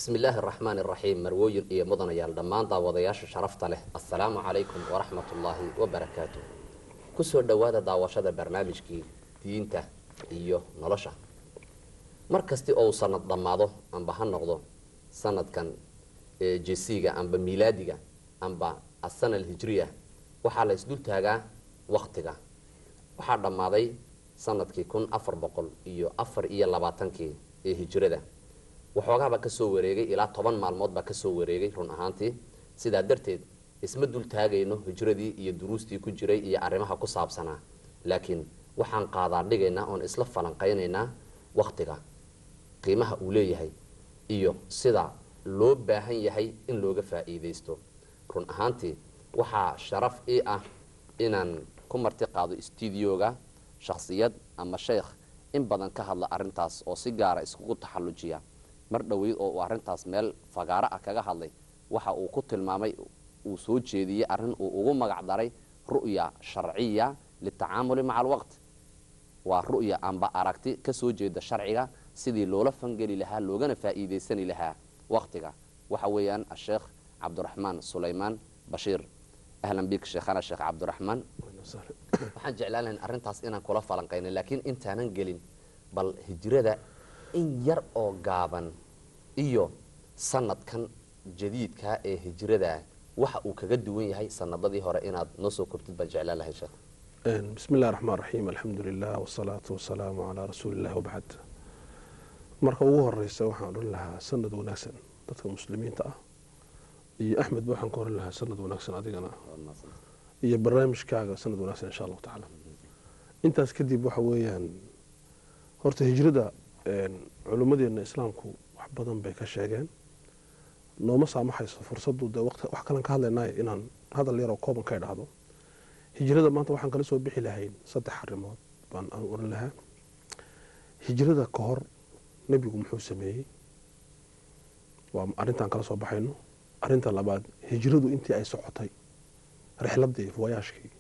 Bismi illaahi araxmaan iraxiim. Marwooyin iyo mudanayaal, dhammaan daawadayaasha sharafta leh, assalaamu calaykum waraxmat ullaahi wabarakaatu. Kusoo dhowaada daawashada barnaamijkii diinta iyo nolosha. Mar kasti oo uu sanad dhammaado, amba ha noqdo sanadkan jesiga amba miilaadiga amba asana alhijriya, waxaa la isdul taagaa waktiga. Waxaa dhammaaday sanadkii 1424-kii ee hijrada, waxoogaabaa kasoo wareegay, ilaa 10 maalmood baa kasoo wareegay run ahaantii. Sidaa darteed isma dul taagayno hijradii iyo duruustii ku jiray iyo arrimaha ku saabsanaa, laakiin waxaan qaadaa dhigaynaa oon isla falanqaynaynaa waktiga qiimaha uu leeyahay iyo sida loo baahan yahay in looga faa'iidaysto. Run ahaantii waxaa sharaf ii ah inaan ku marti qaado stuudioga shakhsiyad ama sheekh in badan ka hadla arrintaas oo si gaara iskugu taxallujiya. Mar dhoweyd oo uu arrintaas meel fagaaro ah kaga hadlay, waxa uu ku tilmaamay, uu soo jeediyey arrin uu ugu magac daray ru'ya sharciya litacaamuli maca alwaqt. Waa ru'ya amba aragti kasoo jeeda sharciga sidii loola fangeli lahaa loogana faa'iidaysani lahaa waqtiga. Waxa weeyaan asheekh Cabdiraxmaan Sulaymaan Bashiir. Ahlan bik sheekhana Sheekh Cabdiraxmaan. Waxaan jeclaan lahayn arrintaas inaan kula falanqayno, laakiin intaanan gelin, bal hijrada in yar oo gaaban iyo sanadkan jadiidka ee hijrada waxa uu kaga duwan yahay sanadadii hore inaad noo soo kobtid baan jeclaan lahay, sheekh. Bismi illahi raxmaan raxiim, alxamdu lilah wasalaatu wasalaamu calaa rasuuli illah, wabacd. Marka ugu horeysa waxaan odhan lahaa sanad wanaagsan dadka muslimiinta ah, iyo Axmed ba waxaan ka oran lahaa sanad wanaagsan adigana iyo barnaamijkaaga, sanad wanaagsan insha allahu tacaala. Intaas kadib, waxa weeyaan horta hijrada culimmadeena islaamku wax badan bay ka sheegeen. Nooma saamaxayso fursaddu dee waqti wax kalan ka hadlaynaayo inaan hadal yaroo kooban ka idhaahdo hijrada. Maanta waxaan kala soo bixi lahayn saddex arrimood baan aan oran lahaa. Hijrada ka hor nebigu muxuu sameeyey? Waa arrintaan kala soo baxayno. Arrinta labaad, hijradu intii ay socotay, rixladii, voyage-kii,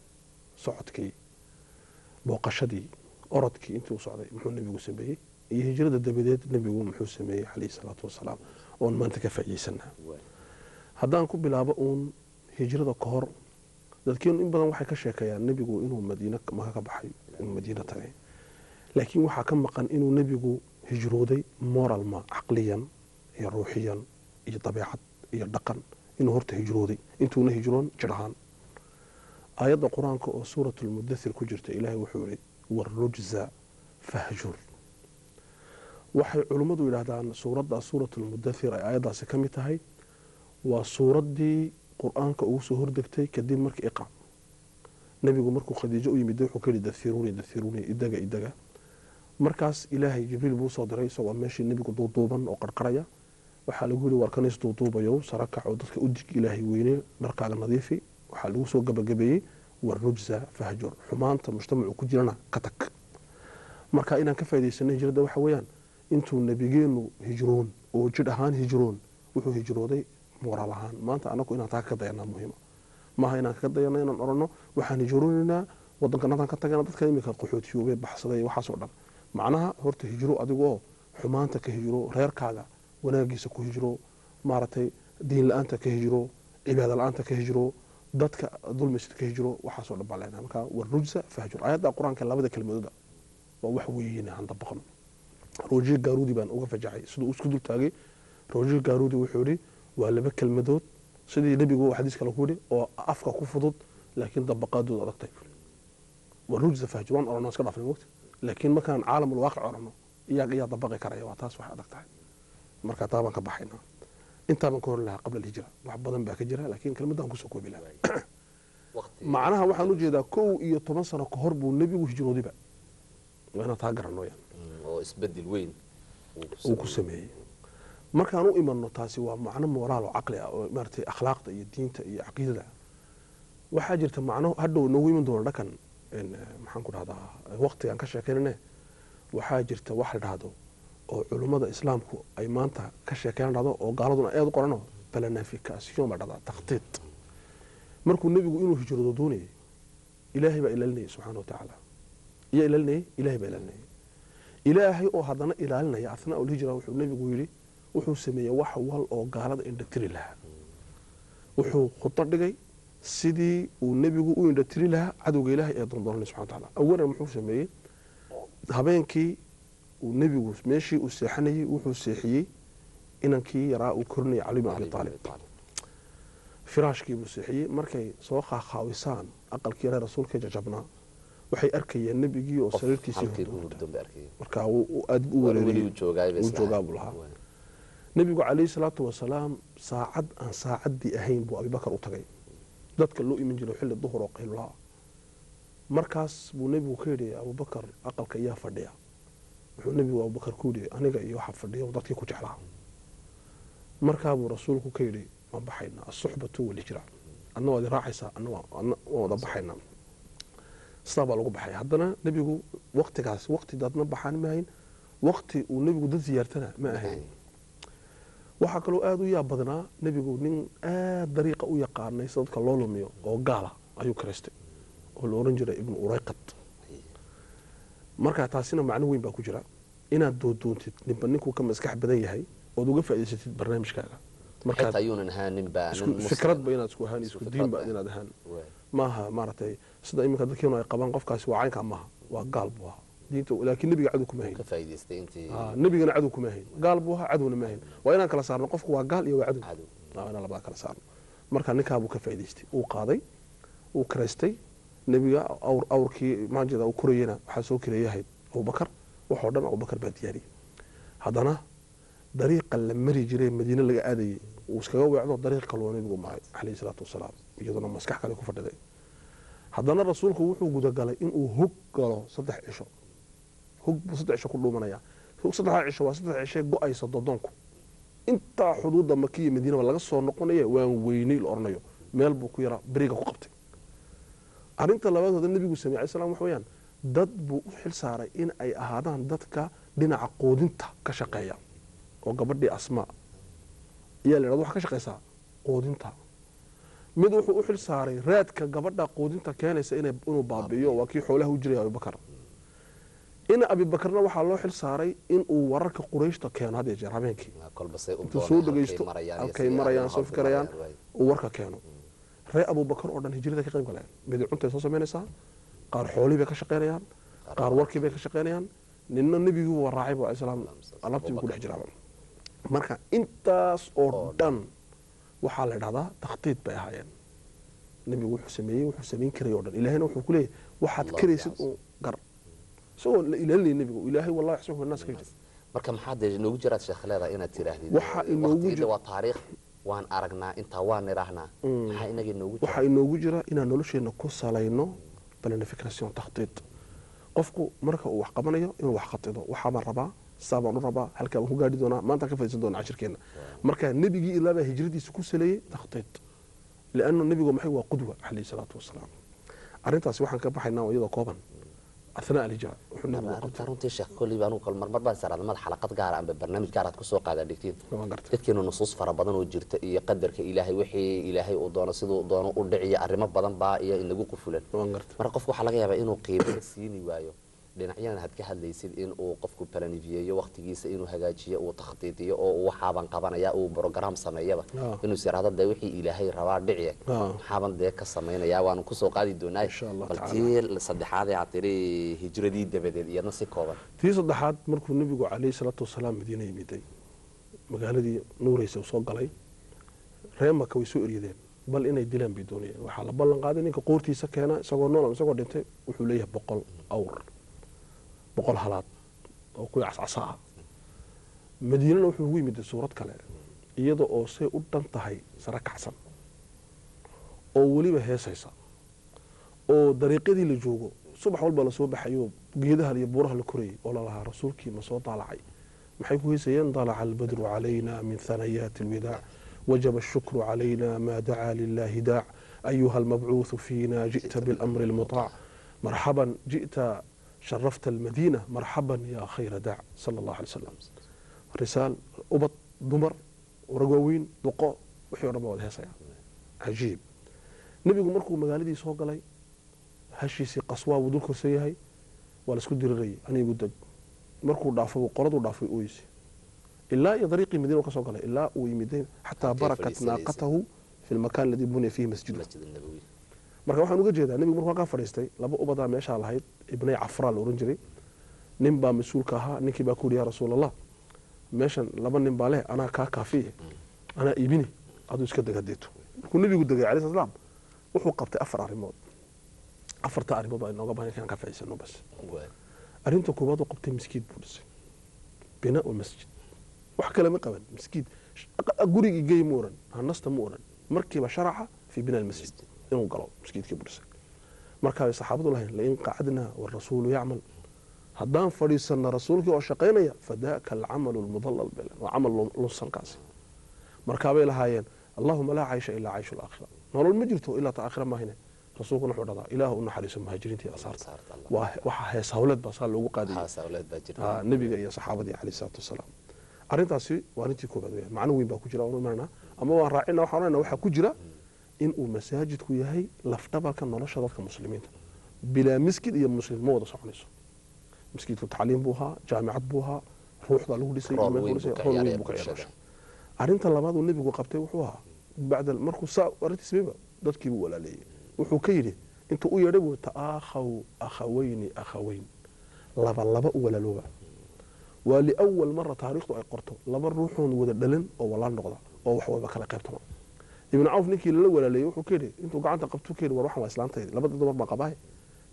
socodkii, booqashadii, orodkii intii uu socday muxuu nebigu sameeyey? Iyo hijrada dabadeed nebigu muxuu sameeyey calayhi salaatu wasalaam oon maanta ka faa'iidaysanaa? Haddaan ku bilaabo uun hijrada ka hor, dadkeenu in badan waxay ka sheekeeyaan nebigu inuu Madiine, Maka ka baxay, inuu Madiine tagay, laakiin waxaa ka maqan inuu nebigu hijrooday moralement, caqliyan iyo ruuxiyan iyo dabeecad iyo dhaqan, inuu horta hijrooday intuuna hijroon jir ahaan. Aayadda Qur-aanka oo Suurat Lmudathir ku jirta, Ilaahay wuxuu yihi: "Warujza fahjur." Waxay culimmadu yidhaahdaan suuradda Suurat Lmudathir ay aayaddaasi ka mid tahay waa suuraddii Qur-aanka ugu soo hordegtay kadib markii iqra. Nebigu markuu Khadiijo u yimid wuxuu ka yidhi: "Dathiruuni, dathiruuni, idaga, idaga." Markaas Ilaahay Jibriil buu soo diray isagoo meeshii nebigu duuduuban oo qarqaraya. Waxaa lagu yidhi: "Warkanis duuduubayo, sarakac oo dadka u dig, Ilaahay weyne, dharkaaga nadiifi." Waxaa lagu soo gabagabeeyey: "Warujza fahjur," xumaanta mujtamacu ku jirana ka tag. Marka inaan ka faa'idaysano hijrada waxa weeyaan intuu nabigeenu hijroon oo jidh ahaan hijroon, wuxuu hijrooday moraal ahaan. Maanta anagu inaan taa ka dayanaa muhiima maaha inaan kaga dayano inaan odhano waxaan hijroonaynaa, wadanka ka tagana, dadka imika qaxootiyoobay, baxsaday, waxaasoo dhan. Macnaha horta hijro adigoo xumaanta ka hijro, reerkaaga wanaagiisa ku hijro, maaragtay, diin la-aanta ka hijro, cibaado la-aanta ka hijro, dadka dulmaysid ka hijro, waxaasoo dhan baa leenahay. Marka "warujza fahjur", aayadda Qur-aanka labada kelmadooda waa wax weyn aan dabaqno. Roger Garaudy baan uga fajacay siduu isku dul taagay. Roger Garaudy wuxuu yihi waa laba kelmadood, sidii nebigu xadiis kale ku yidhi, oo afka ku fudud laakiin dabaqaadooda adagtay. "Warujza fahjur" waan orano, iska dhaafnay mogta, laakiin markaan caalamul waaqic orano iyaa dabaqi karaya? Waa taas, waxay adag tahay. Marka taa baan ka baxaynaa. Intaa baan ka hor lahaa. Qabla alhijra wax badan baa ka jira, laakiin kelmadaan kusoo koobi lahaa. Macnaha waxaan ujeedaa 11 sano ka hor buu nebigu hijroodiba. Waa inaan taa garano yan oo isbedel weyn uu ku sameeyey. Markaan u imanno, taasi waa macno moraal oo caqli ah oo maaragtay akhlaaqda iyo diinta iyo caqiidada. Waxaa jirta macno hadhow noogu iman doono dhakan, maxaan ku dhahdaa, waqtigaan ka sheekeynane. Waxaa jirta wax la dhahdo oo culummada islaamku ay maanta ka sheekeyn dhahdo oo gaaladuna aad u qorano, planification baa dhahdaa, takhtiit. Markuu nebigu inuu hijroodo doonayay, Ilaahay baa ilaalinayay subxaana wa tacaala. Iyaa ilaalinayay? Ilaahay baa ilaalinayay. Ilaahay oo haddana ilaalinaya athnaa ulhijra wuxuu nebigu yidhi: Wuxuu sameeyey wax wal oo gaalada indhatiri lahaa. Wuxuu khudo dhigay sidii uu nebigu u indhatiri lahaa cadowga Ilaahay ee doondoonanay subxana watacaala. Awalan muxuu sameeyey? Habeenkii uu nebigu meeshii uu seexanayey wuxuu seexiyey inankii yaraa uu korinayay, Cali bin Abi Aalib. Firaashkii buu seexiyey. Markay soo qaaqaawisaan aqalkii yaraa rasuulka jajabnaa, waxay arkayeen nebigii oo sariirtiisii hurda. Markaa aad u wereeriyey, uu joogaa buu lahaa nebigu calayhi salaatu wasalaam. Saacad aan saacaddii ahayn buu Abibakar u tagay, dadka loo iman jiray xilli duhur oo qaylulaa. Markaas buu nebigu ka yidhi, "Abubakar, aqalka iyaa fadhiya?" Wuxuu nebigu Abubakar ku yidhi, "Aniga iyo waxa fadhiya dadkii ku jeclaa." Markaa buu rasuulku ka yidhi, "Waan baxaynaa, asuxbatu walhijra, adna waad raacaysaa, adna waan wada baxaynaa." Sidaa baa lagu baxay. Haddana nebigu waqtigaas waqti dadna baxaan ma ahayn, waqti uu nebigu dad siyaartana ma ahayn. Waxaa kaloo aada u yaab badnaa, nebigu nin aada dariiqa u yaqaanay si dadka loo lumiyo oo gaala ayuu karaystay oo la oran jiray Ibnu Urayqad. Marka taasina macno weyn baa ku jira, inaad doodoontid ninba ninkuu ka maskax badan yahay ood uga faa'idaysatid barnaamijkaaga. Fikradba inaad isku ahaan, isku diinba inaad ahaan maaha. Maaragtay, sida iminka dadkeenu ay qabaan, qofkaasi waa caynkaa maaha, waa gaal buu ahaa diinta, laakiin nebiga cadow kuma hayn, nebigana cadow kuma hayn. Gaal buu ahaa, cadowna ma hayn. Waa inaan kala saarno qofku waa gaal iyo waa cadow, waa inaan labada kala saarno. Marka ninkaa buu ka faa'idaystay, uu qaaday, uu karaystay nebiga. Awrkii maanjeeda uu korayena waxaa soo kireeyahayd Abubakar. Waxoo dhan Abubakar baa diyaariyey. Haddana dariiqa la mari jiray Madiine laga aadayey uu iskaga weecdo, dariiq kaloo nebigu maray calayhi salaatu wasalaam, iyaduna maskax kale ku fadhiday. Haddana rasuulku wuxuu gudagalay inuu hog galo 3 cisho. Hog buu 3 cisho ku dhuumanaya. Saddexdaa cisho waa 3 cishe go-aysa dodoonku, intaa xuduudda Makiya Madiinaba laga soo noqonaya, waan weynay la oranayo. Meel buu ku yaraa beriga ku qabtay. Arrinta labaad hooda nebigu samey alay slam waxa weeyaan, dad buu u xil saaray in ay ahaadaan dadka dhinaca quudinta ka shaqeeya, oo gabadhii Asmaa ayaa la yidhahdo waxa ka shaqeysaa quudinta. Mid wuxuu u xil saaray raadka gabadha quudinta keenaysa inuu baabi'iyo, waa kii xoolaha u jiray Abubakar. Ina Abibakarna waxaa loo xil saaray inuu wararka Qurayshta keeno had iyo jeer habeenkii intuu soo dhegeysto halkay marayaan, soo fikirayaan, uu warka keeno. Ree Abubakar oo dhan hijrada ka qayb galeen. Midi cuntay soo samaynaysaa, qaar xoolihii bay ka shaqeynayaan, qaar warkii bay ka shaqeynayaan, ninna nebigii waa raacay bu alay salaam, alaabtii buu ku dhex jiraaba. Marka intaas oo dhan waxaa la idhahdaa takhtiid bay ahaayeen. Nebigu wuxuu sameeyey wuxuu samayn karay oo dhan. Ilaahayna wuxuu ku leeyahay, waxaad karaysid uun gar, isagoo la ilaalinaya nebigu. Ilaahay wallahi yaxsubuhu annaas ka jir. Marka maxaa dee inoogu jiraad sheekh leedahay inaad tiraahdid? Waxa inoogu jira waa taariikh, waan aragnaa intaa, waan nidhaahnaa, maxaa inaga inoogu jira? Waxaa inoogu jira inaan nolosheenna ku salayno planification, takhtiid. Qofku marka uu wax qabanayo inuu wax khatido, waxaa baan rabaa, saa baan u rabaa, halkaa baan ku gaadhi doonaa. Maanta ka fadhiisan doonaa cashirkeenna. Marka nebigii ilaabaa hijradiisa ku saleeyey takhtiid, liannu nebigu maxay waa qudwa calayhi salaatu wasalaam. Arrintaasi waxaan ka baxaynaa iyadoo kooban athnaa alhijra wuxuu nebigu qabtay. Arrinta runtii sheekh kolley baan ugu marmar baan saraada madax xalaqad gaara amba barnaamij gaar aad kusoo qaadaa dhigtiin. Waan gartay. Dadkeenu nusuus fara badan oo jirta iyo qadarka Ilaahay, wixii Ilaahay uu doono siduu doono u dhiciyo, arrimo badan baa iyo inagu qufulan. Waan gartay. Marka qofku waxaa laga yaabaa inuu qiimo siini waayo dhinacyadan aad ka hadlaysid, in uu qofku planifiyeeyo waqtigiisa, inuu hagaajiyo, uu takhtiidiyo oo uu waxaaban qabanaya, uu program sameeyaba, inuu is yiraahdo dee wixii Ilaahay rabaa dhiciye, maxaaban dee ka samaynayaa. Waanu kusoo qaadi doonaa. Insha Allah. Bal tii saddexaad ee aad tiri hijradii dabadeed, iyadna si kooban. Tii saddexaad, markuu nebigu calayhi salaatu wasalaam Madiina yimiday, magaaladii nuuraysa uu soo galay, ree Maka way soo eryadeen, bal inay dilaan bay doonayeen. Waxaa la ballan qaaday ninka qoortiisa keena, isagoo nool ama isagoo dhintay, wuxuu leeyahay 100 awr, 100 halaad oo kuwii cascasa ah. Madiinana wuxuu ugu yimid suurad kale, iyada oo say u dhan tahay sare kacsan oo weliba heesaysa, oo dariiqyadii la joogo subax walba lasoo baxayo, geedaha iyo buuraha la korayay, oo lalahaa rasuulkii ma soo daalacay. Maxay ku heesayeen? Dalaca albadru calayna min thanayaati alwidaac, wajaba ashukru calayna ma dacaa lilahi daac, ayuha almabcuuthu fiina ji'ta bilamri almutaac, marxaban ji'ta sharafta almadiina, marxaban yaa khayra daac, sala allahu alay wasalam. Risaal, ubad, dumar, rag waaweyn, duqo, wixii o dhan baa wada heesaya. Cajiib. Nebigu markuu magaaladii soo galay, hashiisii Qaswaa buu dul korsan yahay. Waa laisku dirirayay, anigu deg. Markuu dhaafay, qoladuu dhaafay ooysi. Ilaa iyo dariiqii Madiina uu ka soo galay ilaa uu yimiday, xataa Halkay barakat fadhiisanaysa. naaqatahu fi lmakaan alladii buniya fiihi masjidu. Masjid Nabawi. Marka waxaan uga jeedaa, nebigu markuu halkaa fadhiistay, laba ubadaa meeshaa lahayd, Ibnay Cafraa la oran jiray, nin baa mas-uulka ahaa. Ninkii baa ku yidhi, "Yaa Rasuul Allah, meeshan laba nin baa leh, anaa kaa kaafiye, anaa iibini, aduu iska deg." Hadeeto markuu nebigu degay alayhi salaam, wuxuu qabtay afar arrimood. Afarta arrimood baa inooga baahan inaan ka faa'iidsano bas. Arrinta koowaad uu qabtay, miskiid buu dhisay, binaa masjid. Wax kale ma qaban, miskiid. Gurigii gey ma oran, hanasta ma oran, markiiba sharaca fi binaa masjid, inuu galo miskiidkii buu dhisay. Markaa bay saxaabadu lahayn, "Lain qacadnaa warasuulu yacmal," haddaan fadhiisanna rasuulkii oo shaqaynaya, fadaaka alcamalu lmudallal bay lahayn. Waa camal lunsankaasi. Markaabay lahaayeen, "Allahuma laa caysha ilaa cayshu laakhira," nolol ma jirto ilaa ta aakhira maahine. Rasuulkuna wuxuu dhahdaa, "Ilaahu u naxariiso muhaajiriinta iyo ansaarta." Ansaarta, Allah. Waa waxa hees hawleed baa saa loogu qaadayay. Haas awleed baa jirta. Nebiga iyo saxaabadii calayhi salaatu wasalaam. Arrintaasi waa arrintii koobaad weyaan. Macno weyn baa ku jira, waan u imananaa ama waan raacina. Waxaan oranayna waxaa ku jira in uu masaajidku yahay lafdhabarka nolosha dadka muslimiinta. Bilaa miskid iyo muslim ma wada soconayso. Miskidku tacliim buu ahaa, jaamicad buu ahaa, ruuxda lagu dhisay, Rool iimaanka weyn lagu dhisay, buu ka rool weyn ciyaaraya buu ka bulshada. ciyaaraya. Arrinta labaad uu nebigu qabtay wuxuu ahaa, bacda markuu saa arrintiis bayba dadkii buu walaaleeyey. Wuxuu ka yidhi, intuu u yeedhay buu, "Ta'aakhaw akhawayni akhawayn," laba laba u walaalooba. Waa liawal mara taariikhdu ay qorto laba ruuxoon wada dhalin oo walaal noqda oo wax waba kala qaybtama. Ibnu Cawf ninkii lala walaaleeyey wuxuu ka yidhi, intuu gacanta qabtuu ka yidhi, "War waxan waa islaantaydi, labada dumar baan qabaaye,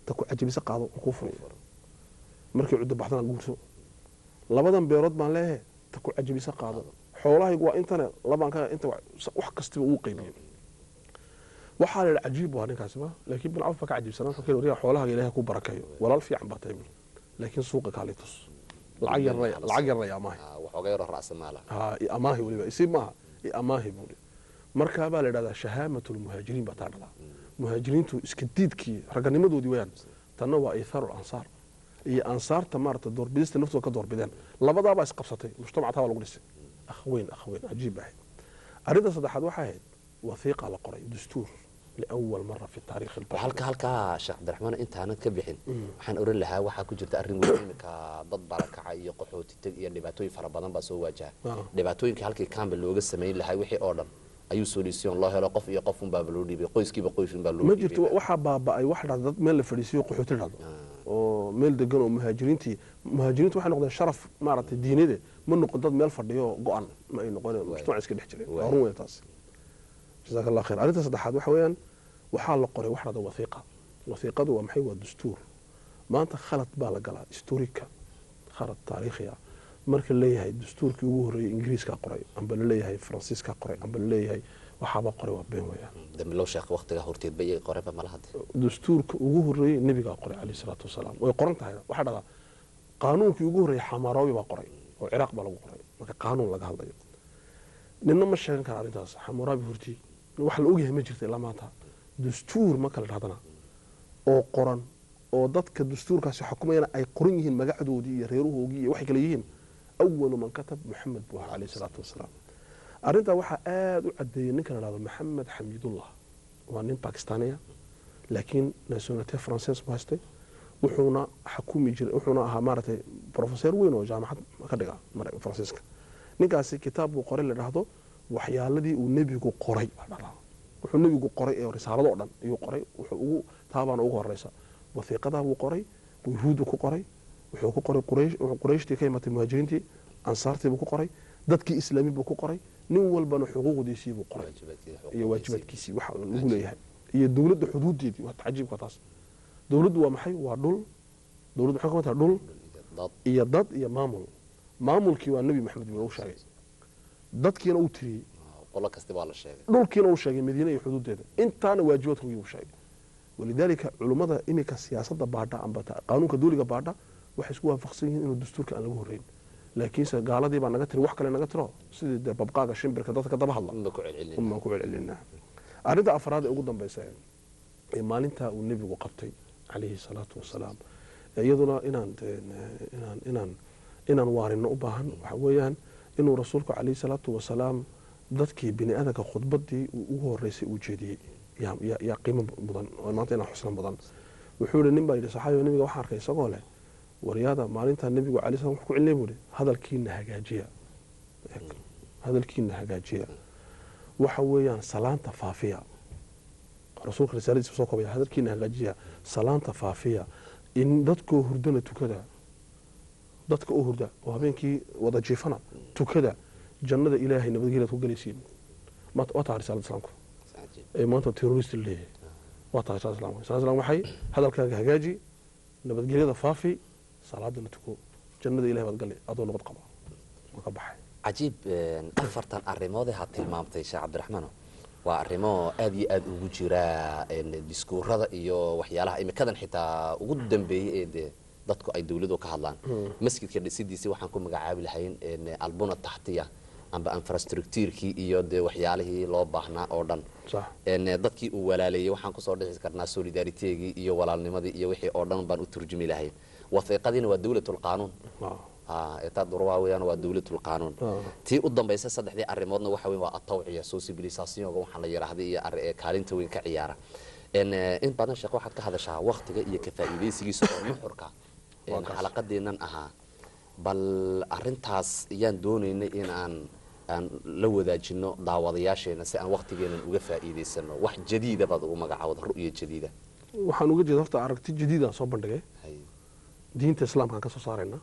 ta ku cajabisa qaado, waan kuu furay, markii cuddo baxdana guurso. Labadan beerood baan leeyahay, ta ku cajabisa qaado. Xoolahaygu waa intane, labaan ka inta." Wax kastiba uu qaybiyey. Waxaa la yidhi cajiib waa ninkaasi ba, laakiin Ibn Cawf baa ka cajiibsanaa. Wuxuu ka yidhi, "Waryaa, xoolahaaga Ilaahay ku barakeeyo, walaal fiican baa tahay," buuri, "laakiin suuqa kaalay tus, lacag yarna, lacag yarna yaa maahay." Waxooga yaroo ra'sa maala. Ha i amaahi, weliba isii maaha, i amaahi buuri. Markaa baa la yidhahdaa shahaamatu lmuhaajiriin baa taa dhahdaa. Muhaajiriintu iska diidkii raganimadoodii weyaan. Tanna waa ithaaru lansaar iyo ansaarta maarata doorbidista naftooda ka doorbideen. Labadaabaa isqabsatay, mujtamac taa baa lagu dhisay, akhweyn akhweyn cajiib ahayd. Arrinta saddexaad waxay ahayd wathiiqa la qoray, dastuur, liawal mara fi taariikh albashar. Halkaa Sheekh Cabdiraxmaan intaanad ka bixin, waxaan oran lahaa waxaa ku jirta arrin weyn. Imika dad barakaca iyo qaxooti teg iyo dhibaatooyin fara badan baa soo waajaha. Dhibaatooyinka halkii kaamba looga samayn lahaa wixii oo dhan ayuu solution loo helo. Qof iyo qof unbaaba loo dhiibay, qoyskiiba qoys unbaa loo Ma jirto. dhiibay. Waxaa baaba'ay wax dhacda dad meel la fadhiisiyo, qaxooti dhacdo oo meel degan oo muhaajiriintu waxay noqdeen sharaf maaragtay diinade. Ma noqon dad meel fadhiyo go-an, ma ay noqon, mujtamac iska dhex jireen. Waa run weyn taas, jazaaka Allah khayr. Arrinta saddexaad waxa weeyaan waxaa la qoray wax dhacda wathiiqa. Wathiiqadu waa maxay? Waa dastuur. Maanta khalad baa la galaa historika, khalad taariikhi ah, marka leeyahay dastuurkii ugu horreeyey Ingiriiskaa qoray, amba la leeyahay Faransiiskaa qoray, amba la leeyahay waxaaba qoray, waa been weeyaan. Dambilow sheekh, waqtiga horteed ba iyaga qoreenba malaha de. Dastuurka ugu horreeyey nebigaa qoray calayhi salaatu wasalaam, way qoran tahay. Waxaa dhahdaa qaanuunkii ugu horreeyey Xamaroobi baa qoray oo Ciraaq baa lagu qoray. Marka qaanuun laga hadlayo, ninna ma sheegan kara arrintaas. Xamuraabi hortii wax la ogyahay ma jirta ilaa maanta. Dastuur ma kala dhahdana oo qoran oo dadka dastuurkaasi xukumayana ay qoran yihiin magacdoodii iyo reerahoogii iyo waxay kale yihiin, awalu man katab Maxamed buu ahaa calayhi salaatu wasalaam. Arrintaa waxaa aada u caddeeyey ninka la dhahdo Maxamed Xamiidullah. Waa nin Bakistaaniya, laakiin nationalité française buu haystay, wuxuuna xakumi jiray, wuxuuna ahaa maaragtay professor weyn oo jaamacad ka dhiga Faransiiska. Ninkaasi kitaab buu qoray la dhahdo waxyaaladii uu nebigu qoray baa dhahdaa. Wuxuu nebigu qoray ee risaalado oo dhan ayuu qoray. Wuxuu ugu taabaana ugu horeysa wathiiqadaa buu qoray, yuhuuddu ku qoray, wuxuu ku qoray Quraysh, wuxuu Qurayshtii ka imatay, muhaajiriintii, ansaartii buu ku qoray, dadkii islaami buu ku qoray, nin walbana xuquuqdiisii buu qoray iyo waajibaadkiisii waxa lagu leeyahay iyo dowladda xuduudeedii. Waa cajiibka taas. Dowladdu waa maxay? Waa dhul. Dowladdu maxay ka tahay? Dhul dad iyo dad iyo maamul. Maamulkii waa Nebi Maxamed buu sheegay, dadkiina uu tiriyey. Qolo kasta waa la sheegay. Dhulkiina uu sheegay, Madiine iyo xuduudeeda, intaana waajibaadkoogii uu sheegay. Walidaalika culummada iminka siyaasadda baadha amba qaanuunka dowliga baadha waxay isku waafaqsan yihiin inuu dastuurka aan lagu horreyn, laakiinse gaaladii baa naga tiri, wax kale naga tiro, sidii dee babqaaga shimbirka dadka daba hadla. Unba ku celcelin. Unbaan ku celcelinaa. Arrinta afraad ee ugu dambaysa ee maalintaa uu nebigu qabtay calayhi salaatu wasalaam, iyaduna inaan waarino u baahan, waxa weeyaan inuu rasuulku calayhi salaatu wasalaam dadkii bini aadanka khudbadii uu ugu horeysay uu jeediyey yaa qiimo mudan oo maanta inaan xusno mudan. Wuxuu yihi, nin baa yidhi saxaabiga, nebiga waxaan arkay isagoo leh waryaada. Maalintaa nebigu calayhi salam wuxuu ku celinay buu yihi, "Hadalkiina hagaajiya." Hadalkiina hagaajiya. Waxa weeyaan salaanta faafiya. Rasuulka risaaladiisa soo koobaya: hadalkiina hagaajiya, salaanta faafiya, in dadkoo hurdana tukada, dadka oo hurda oo habeenkii wada jiifana tukada, jannada Ilaahay nabadgelyaad ku galaysiin. Waa tahay risaalada Islaamku ee maanta terrorist leeyahay. Waa tahay risaalada Islaamku. Risaalada Islaamku waxay: hadalkaaga hagaaji, nabadgelyada faafi, salaadana tuko, jannada Ilahay baad gali adoo nabad qaba. Waa ka baxay. Cajiib. Afartan arrimoodee had tilmaamtay, Sheekh Cabdiraxmaano, waa arrimo aad iyo aad ugu jira diskuurada iyo waxyaalaha imikadan xitaa ugu dambeeyey ee dee dadku ay dawladu ka hadlaan. Masjidka dhisidiisi waxaan ku magacaabi lahayn albuna taxtiya amba infrastructurekii iyo dee waxyaalihii loo baahnaa oo dhan. Dadkii uu walaaleeyey waxaan kusoo dhixi karnaa solidaritegii iyo walaalnimadii iyo wixii oo dhan baan u turjumi lahayn. Wasiiqadiina waa dawlatulqaanuun, etaa durwaa weeyaan, waa dawlatulqaanuun. Tii u dambaysa saddexdii arrimoodna waxa weyn waa atawciya, socibilisationka waxaan la yidhaahday iyo kaalinta weyn ka ciyaara. In badan, sheekh, waxaad ka hadashaa waktiga iyo ka faa'iidaysigiisa oo nuxurka xalaqadeennan ahaa. Bal arrintaas ayaan doonaynay in aan la wadaajino daawadayaasheena si aan waktigeenan uga faa'iidaysano. Wax jadiida baad ugu magacaawda ru'ya jadiida. Waxaan uga jeeda horta aragti jadiidaan soo bandhigay. Diinta Islaamkaan ka soo saarayna,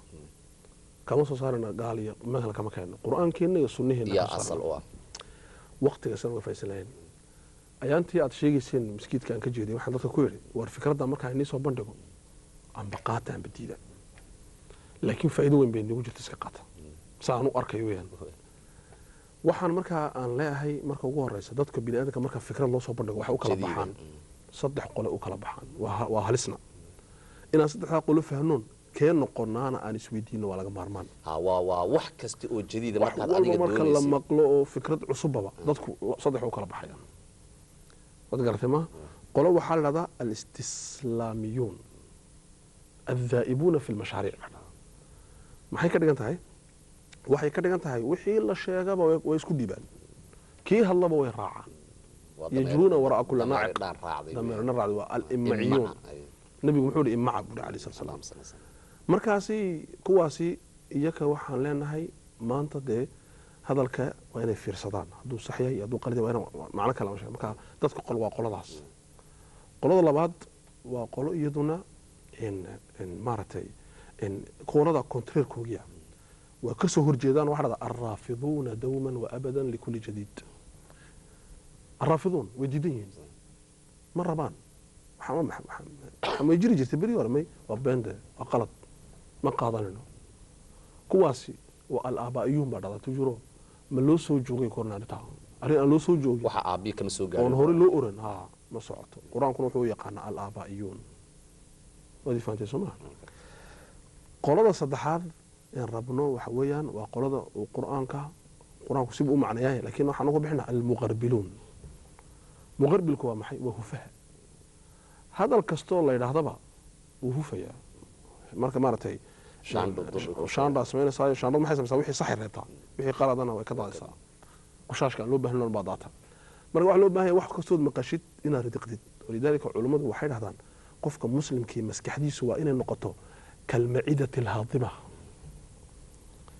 kama soo saarayna gaal iyo meel kama keeno, Qur-aankeenna iyo sunnaheena yaa asal u ah. Waqtiga san uga faa'iidaysan lahayn. Ayaantii aad sheegayseen maskiidka aan ka jeeday, waxaan dadka ku yidhi: war fikradda markaa inii soo bandhigo, amba qaata amba diida, laakiin faa'iido weyn bay nagu jirta, iska qaata. Saa aan u arkayo weyaan. Waxaan markaa aan leeyahay, marka ugu horeysa, dadka biniaadamka marka fikrad loo soo bandhigo waxay u kala baxaan saddex qole u kala baxaan. Waa halisna inaan saddexdaa qolo fahnoon kee noqonaana aan isweydiino, waa laga maarmaan. Waa wax kasta oo jadiida markaad adiga marka la maqlo oo fikrad cusubaba dadku saddex u kala baxayaan. Waad garatay? Ma qolo waxaa la dhahdaa alistislaamiyuun addaa'ibuuna fi lmashaariic. Maxay ka dhigan tahay? Waxay ka dhigan tahay wixii la sheegaba way isku dhiibaan, kii hadlaba way raacaan, yajruuna waraa kula naaciq, dameerna raacday. Waa alimmaciyuun. Nabigu muxuu ihi? Imaca buuri alayhi salatu salaam. Markaasi kuwaasi iyaka waxaan leenahay maanta dee hadalka waa inay fiirsadaan, hadduu sax yahay iyo hadduu qalad yahay, waa ina macno kale lama sheego. Marka dadka qol waa qoladaas. Qolada labaad waa qolo iyaduna maaragtay qolada contraire-koogiya, waa ka soo horjeedaan. Waxaa dhahdaa alraafiduuna dawman wa abadan likulli jadiid. Alraafiduun way diidan yihiin, ma rabaan. May jiri jirtay berigi hore, may waa beende, waa qalad, ma qaadanayno. Kuwaasi waa al-aabaa'iyuun baa dhahdaa. Tujuro ma loo soo joogay korna arrintaa, arrin aan loo soo joogin waxa aabii kama soo gaarin oon hore loo oran ha ma socoto. Qur-aankuna wuxuu u yaqaanaa al-aabaa'iyuun. Waad i fahantay soo maha? Qolada saddexaad een rabno waxa weeyaan waa qolada uu qur-aanka, qur-aanku sibuu u macnayahay, laakiin waxaan ugu bixinaa almuqarbiluun. Muqarbilku waa maxay? Waa hufaha. Hadal kastoo la yidhaahdaba wuu hufayaa. Marka maaragtay shaandhaa samaynaysaa, shaandhad maxay samaysaa? Wixii saxi reebtaa, wixii qaladana way ka daadisaa. Qushaashka aan loo baahnayn baa daata. Marka waxaa loo baahan yahay wax kastood maqashid inaad ridiqdid. Walidaalika culummadu waxay dhahdaan qofka muslimkii maskaxdiisu waa inay noqoto kalmacidati alhaadima,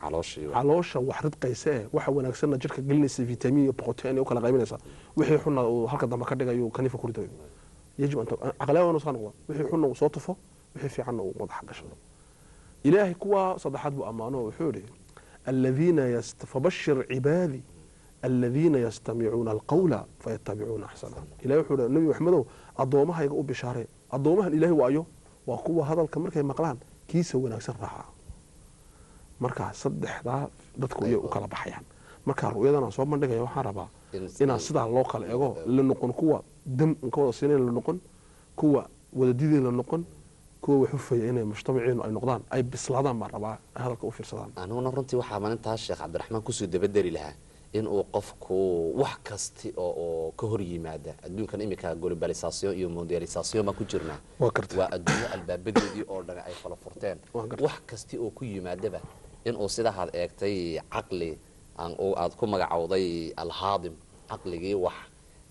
caloosha wax ridqaysa ee waxa wanaagsanna jirka gelinaysa, vitamin iyo protein u kala qaybinaysa, wixii xunna uu halka dambe ka dhigayo, kanifa ku ridayo. Yajib an caqliyaa waa inuu saa noqdo: wixii xunna uu soo tufo, wixii fiicanna uu madaxa gashado. Ilaahay kuwa saddexaad buu ammaano, wuxuu yidhi: aladiina fabashir cibaadi aladiina yastamicuuna alqawla fayatabicuuna axsana. Ilahay wuxuu yidhi: Nabi Maxamedow, addoommahayga u bishaaree. Addoomahan Ilahay waayo waa kuwa hadalka markay maqlaan kiisa wanaagsan raaca. Marka saddexdaa dadku iyay u kala baxayaan. Marka ru'yadan aan soo bandhigaya waxaan rabaa inaan sidaa loo kala ego, la noqon kuwa dam ka wada siinayn, la noqon kuwa wada diidayn, la noqon kuwa wax hufaya, inay mujtamaciinu ay noqdaan, ay bislaadaan baan rabaa, ay hadalka u fiirsadaan. Aniguna runtii waxaa maalintaas Sheekh Cabdiraxmaan kusoo dabadari lahaa inuu qofku wax kasti oo ka hor yimaada adduunkan imika globalisation iyo mondialisation baan ku jirnaa, waa adduunyo albaabadeedii oo dhan ay fala furteen, wax kasti oo ku yimaadaba inuu sidahaad eegtay caqli aad ku magacowday alhaadim, caqligii wax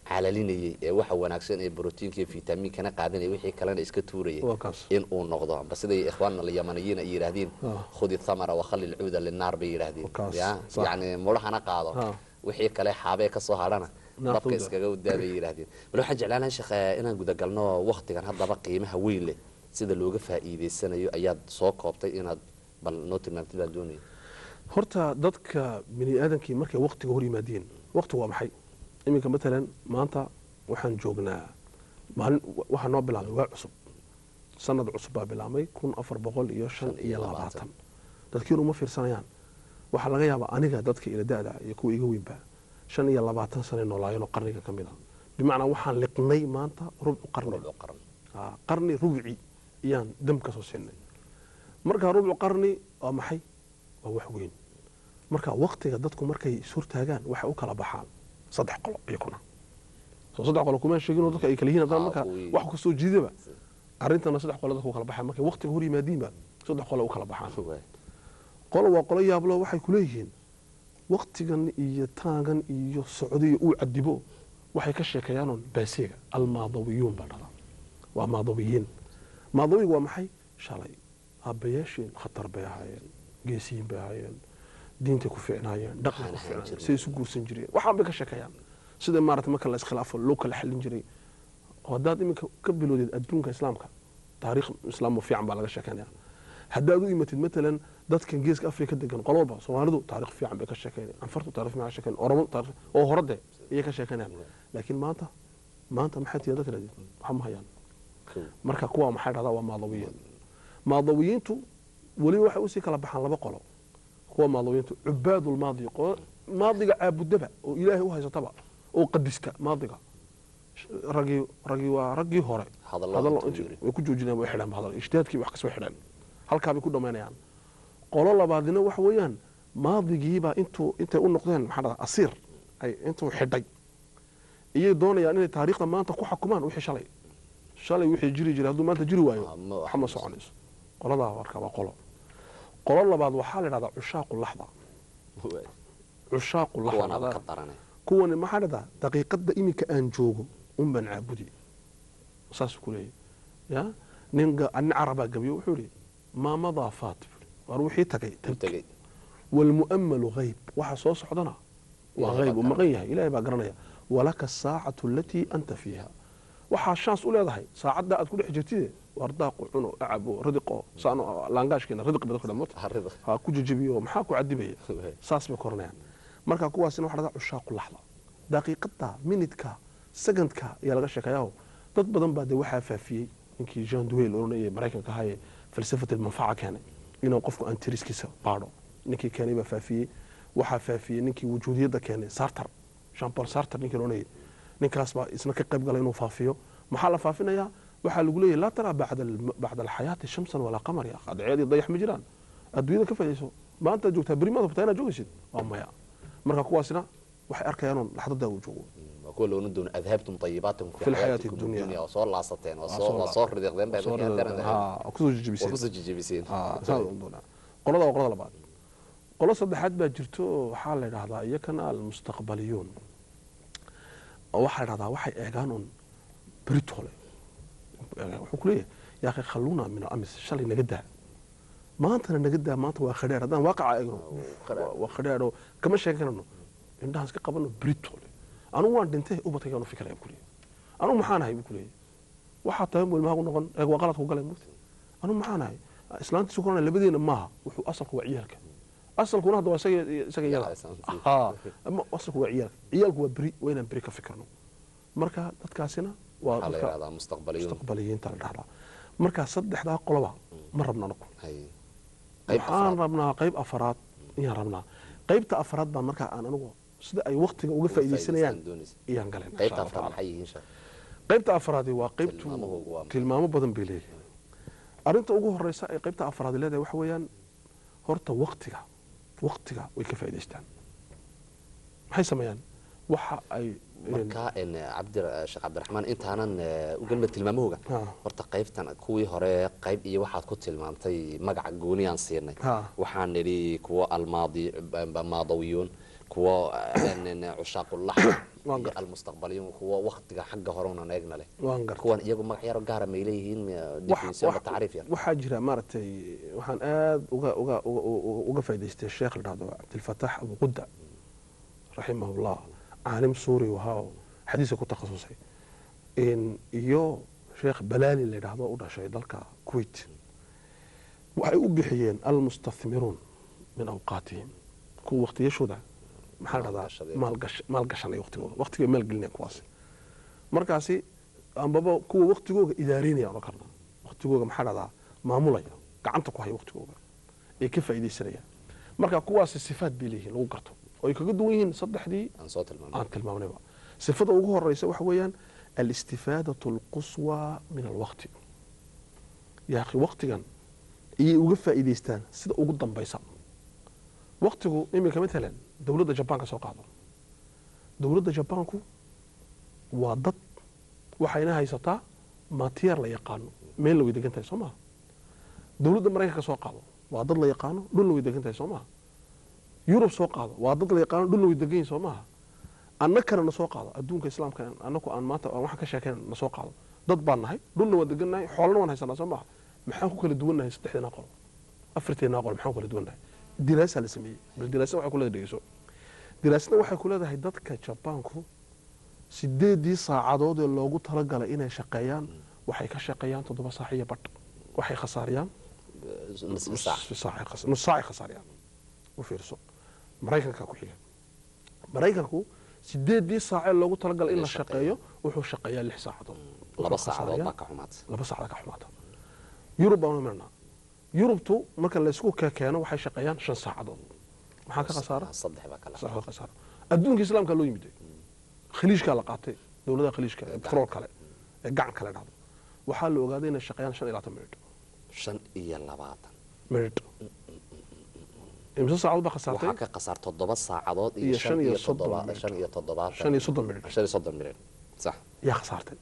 Calalinayay ee waxa wanaagsan ee borotiinka iyo fitamiinkana qaadanayay, wixii kalena iska tuurayay Waa kaas. in uu noqdo amba siday ikhwaanna alyamaniyiin ay yidhaahdeen, khudi thamara wa khali lcuuda linnaar bay yidhaahdeen. Waa kaas. Ya. Sax. Yacni mudhahana qaado, wixii kale xaabee ka soo hadhana naarta dabka u daa. Iskaga udaa bay yidhaahdeen. Bal waxaan jeclaan lahaa, sheekh, inaan gudagalno waktigan haddaba qiimaha weyn leh sida looga faa'iidaysanayo ayaad soo koobtay, inaad bal noo tilmaamtid baan doonaya. Horta dadka bini aadamkii markay waktiga hor yimaadeen, waktigu waa maxay? Iminka matalan maanta waxaan joognaa maalin waxaa noo bilaabmay waa cusub, sanad cusub baa bilaabmay, 1425. Dadkiinu uma fiirsanayaan. Waxaa laga yaabaa aniga, dadka ila da'da iyo kuwa iga weynba, 25 sanay noolaayeen oo qarniga ka mid a. Bimacnaa waxaan liqnay maanta rubcu qarni. Rubcu qarn. Qarni rubci iyaan dam ka soo siinay. Marka rubcu qarni waa maxay? Waa wax weyn. Marka waktiga dadku markay ishortaagaan waxay u kala baxaan saddex qolo iyakuna. Soo saddex qolo kuma sheegin oo dadka ay kala yihiin haddana marka wax kasoo jiidaba arrintana saddex qolo dadku u kala baxaan markay waktiga hor yimaadiinba, saddex qolo u kala baxaan. Qolo waa qolo yaablo, waxay kuleeyihiin waktigan iyo taagan iyo socdiyo uu cadibo, waxay ka sheekeeyaanoon baaseega almaadawiyuun baa dhahdaa, waa maadawiyiin. Maadawigu waa maxay? Shalay aabbayaasheen khatar bay ahaayeen, geesiyiin bay ahaayeen, diintay ku fiicnaayeen, dhaqan ku Waxaan ahaan fiicnaayeen, jirnay. Siday isu guursan jireen, waxaan bay ka sheekeeyaan, sida maarata marka la iskhilaafo loo kala xallin jiray. Oo haddaad iminka ka bilowdeed adduunka islaamka, taariikh islaam oo fiican baa laga sheekeynaya. Haddaad u imatid matalan dadkan geeska Afrika degan, qolo walba, Soomaalidu taariikh fiican bay ka sheekeynayaan, Anfartu taariikh fiican ka sheekeynayaan, Oromadu taariikh oo horade ayay ka sheekeynayaan. Laakiin maanta maxay tihi dadka tirahdid? Waxa ma hayaan. Marka kuwa maxay dhahdaa? Waa maadawiyiin. Maadawiyiintu weliba waxay usii kala baxaan laba qolo. Kuwa maadawiyiintu cubaadulmaadi, qolo maadiga caabudaba oo ilaahay u haysataba oo qadista maadiga. Raggii waa raggii hore. Hadallo hadallo intuu yiri. Way ku joojinayaan, way xidhaan hadal, ijtihaadkii wax kasoo xidhaan, halkaa bay ku dhammaynayaan. Qolo labaadina waxa weeyaan maadigiibaa intuu intay u noqdeen, maxaa dhahdaa, asiir ay intuu xidhay, iyay doonayaan inay taariikhda maanta ku xakumaan. Wixii shalay wixii jiri jiray hadduu maanta jiri waayo, ma wax ma soconayso. Qoladaa marka waa qolo labaad. Waxaa la idhahdaa cushaaqu laxda. Cushaaqu kuwanaaba laxda ka daranay. Kuwani maxaa dhahdaa? Daqiiqadda iminka aan joogo un baan caabudi, saasuu ku leeyahy. Ya nin carabaa gabiyo, wuxuu yihi: maa madaa faat, buu yidhi. Waar wixii tagay u tegey. Walmu'amalu hayb, waxa soo socdana waa Ilaahay hayb baa uu maqan yahay, Ilaahay baa garanaya. Walaka asaacatu alatii anta fiiha, waxaa shaans u leedahay saacadda aad ku dhex jirtide. Waar daaqu cuno, acabo, ridiqo saano, laangaashkeena ridiq ba dadku dhammood harida ha ku jejebiyo, maxaa ku cadibaya? Saas bay koranayaan. Marka kuwaasina waxa dhahdaa cushaaqu laxda, daqiiqada, minidka, secondka ayaa laga sheekayaa. Dad badan baa dee waxaa faafiyey ninkii Jean Duhel oranayay Maraykanka ahaye falsafat almanfaca keenay, inuu qofku antiriskiisa baadho, ninkii keenay baa faafiyey. Waxaa faafiyey ninkii wujuudiyadda keenay, Sartre, Jean Paul Sartre ninkii oranayay. Ninkaas baa isna ka qayb galay inuu faafiyo. Maxaa la faafinayaa? Waxaa lagu leeyahay laa taraa bacda alxayaati shamsan walaa qamar, ya cadceed iyo dayax ma jiraan, adduunyada ka faa'iidayso, maanta joogtaa, beri maad hubtaa inaad joogaysid? Waa maya. Marka kuwaasina waxay arkayaan uun laxdada uu joogo. Waa kuwa loona doono adhabtum tayibaatikum fi lxayaati dunya. Dunya waa soo laasateen, waa soo ridiqdeen bay soo markii aad ridiqdeen. garanayeen. Haa, kusoo waa jijibiseen. Kusoo jijibiseen. Haa, saas uun doonaa. Qolada waa qolada labaad. Qolo saddexaad baa jirto oo waxaa la idhahdaa iyakana almustaqbaliyuun, oo waxaa la idhahdaa waxay eegaan un beritole. Wuxuu ku leeyahay: yaa akhi, khalluuna min alamis, shalay naga daa, maantana naga daa, maanta waa khadheer. Haddaan waaqaca eegno waa khadheer oo kama sheegan karano, indhahaan iska qabano. Beritole anugu waan dhintay, ubadkaygaan u fikiraya, buu kuleeyahay. Anugu maxaan ahay, buu kuleeyahay. Waxaa tahay ilmaha ku noqon eeg, waa qalad ku galay mugti. Anugu maxaan ahay? Islaantiisu korana labadeena maaha, wuxuu asalku waa ciyaalka. Asalkuna hadda waa isaga iyada. Haa, ama asalku waa ciyaalka, ciyaalku waa beri, waa inaan beri ka fikirno. Marka dadkaasina waa waxaa la dadka yidhahdaa mustaqbaliyuun. Mustaqbaliyiinta la dhahdaa. Marka saddexdaa qoloba ma rabno anagu. Hay. Qayb waxaan afraad. Rabnaa qayb afaraad ayaan rabnaa. Qaybta afraad baa markaa aan anigu sida ay waqtiga uga faa'iidaysanayaan doonaysa. Ayaan galeen insha qaybta Allah afraad tacaala. Maxay yihiin, sheekh? Qaybta afraadi waa qaybtu Tilmaamahoogu waa maxay? Tilmaamo badan bay leeyihiin. Arrinta ugu horeysa ay qaybta afraad leedahay waxa weeyaan horta waqtiga way ka faa'iidaystaan. Maxay sameeyaan? Waxa ay Marka cabdi, sheekh Cabdiraxmaan, intaanan u gelma tilmaamahooga, horta qaybtan kuwii hore qayb iyo waxaad ku tilmaamtay magaca gooniyaan siinay. Waxaan nidhi kuwa almaadi maadawiyuun, Kuwa cushaaqulax Waan iyo gartay. Almustaqbaliyuun, kuwa waktiga xagga hore unan eegna leh. Waan gartay. Kuwan iyagu magac yaro gaara may leeyihiin, definition ama tacriif yar? Waxaa jira, maaragtay, waxaan aada uga faa'idaystay sheekh la dhahdo Cabdilfatax Abu Qudda raximahullah, caalim suuri ahaa oo xadiiska ku takhasusay, iyo sheekh Balaali la yidhaahdo, u dhashay dalka Kuwait. Waxay u bixiyeen almustathmiruun min awqaatihim, kuwa waqtiyashooda, maxaa la dhahdaa, Maalgashadeen. Maalgashanay waqtigooda, waqtiga maalgelinaya kuwaasi. Markaasi ambaba kuwa waqtigooga idaareynaya odhan karna, waqtigooga, maxaa dhahdaa, maamulaya, gacanta ku haya waqtigooga ee ka faa'iidaysanaya. Marka kuwaasi sifaat bay leeyihiin lagu garto oo ay kaga duwan yihiin saddexdii aan soo tilmaamnay. Aan tilmaamnayba. Sifada ugu horeysa waxa weeyaan alistifaadatu alquswa min alwaqti. Ya akhi, waqtigan iyay uga faa'iidaystaan sida ugu dambaysa waqtigu. Iminka matalan dowladda Jabaanka soo qaado. Dowladda Jabaanku waa dad waxayna haysataa matiyaar la yaqaano, meel la way degan tahay, soo maha? Dowladda Maraykanka soo qaado, waa dad la yaqaano, dhulna way degan tahay, soo maha? Yurub soo qaado, waa dad la yaqaano, dhulna way degan yihin, soo maha? Annakana na soo qaado, adduunka Islaamka annaku aan maanta aan waxaan ka sheekayna na soo qaado. Dad baan nahay, dhulna waan degannahay, xoolana waan haysanaa, soo maha? Maxaan ku kala duwannahay saddexdeenaa qolo, afarteenaa qolo? Maxaan ku kala duwannahay? Diraasa la sameeyey. Bal diraasa waxay ku leedahay, dhegeyso, diraasada waxay ku leedahay dadka Jabaanku 8dii saacadood ee loogu talagalay inay shaqeeyaan waxay ka shaqeeyaan 7 saac iyo badh. Waxay khasaariyaan nisfi saac. Nus saacay khasaariyaan. U fiirso Maraykanka ku xiga. Maraykanku 8dii saacee loogu talagalay in la in la shaqeeyo shaqeeyo wuxuu shaqeeyaa 6 saacadood. 2 Wuxuu saacadood khasaariyaa baa ka xumaata. 2 saacadood ka xumaata. Yurub baan marnaa. Yurubtu marka laysku keeno waxay shaqeeyaan 5 saacadood. Maxaa ka khasaara? 3 baa kala. Sax, khasaara. Adduunka Islaamka loo yimid, Khaliijka la qaatay, dowladaha Khaliijka ee petrol kale ee gacan kale dhahdo, waxaa la ogaaday inay shaqeeyaan 25 minute. 25 minute. Imse saacadood baa khasaartay? Waxaa ka khasaar 7 saacadood iyo iyo shan shan iyo iyo soddon toddoba minute. 75. 35 minute. 35 minute, sax. Yaa khasaartay.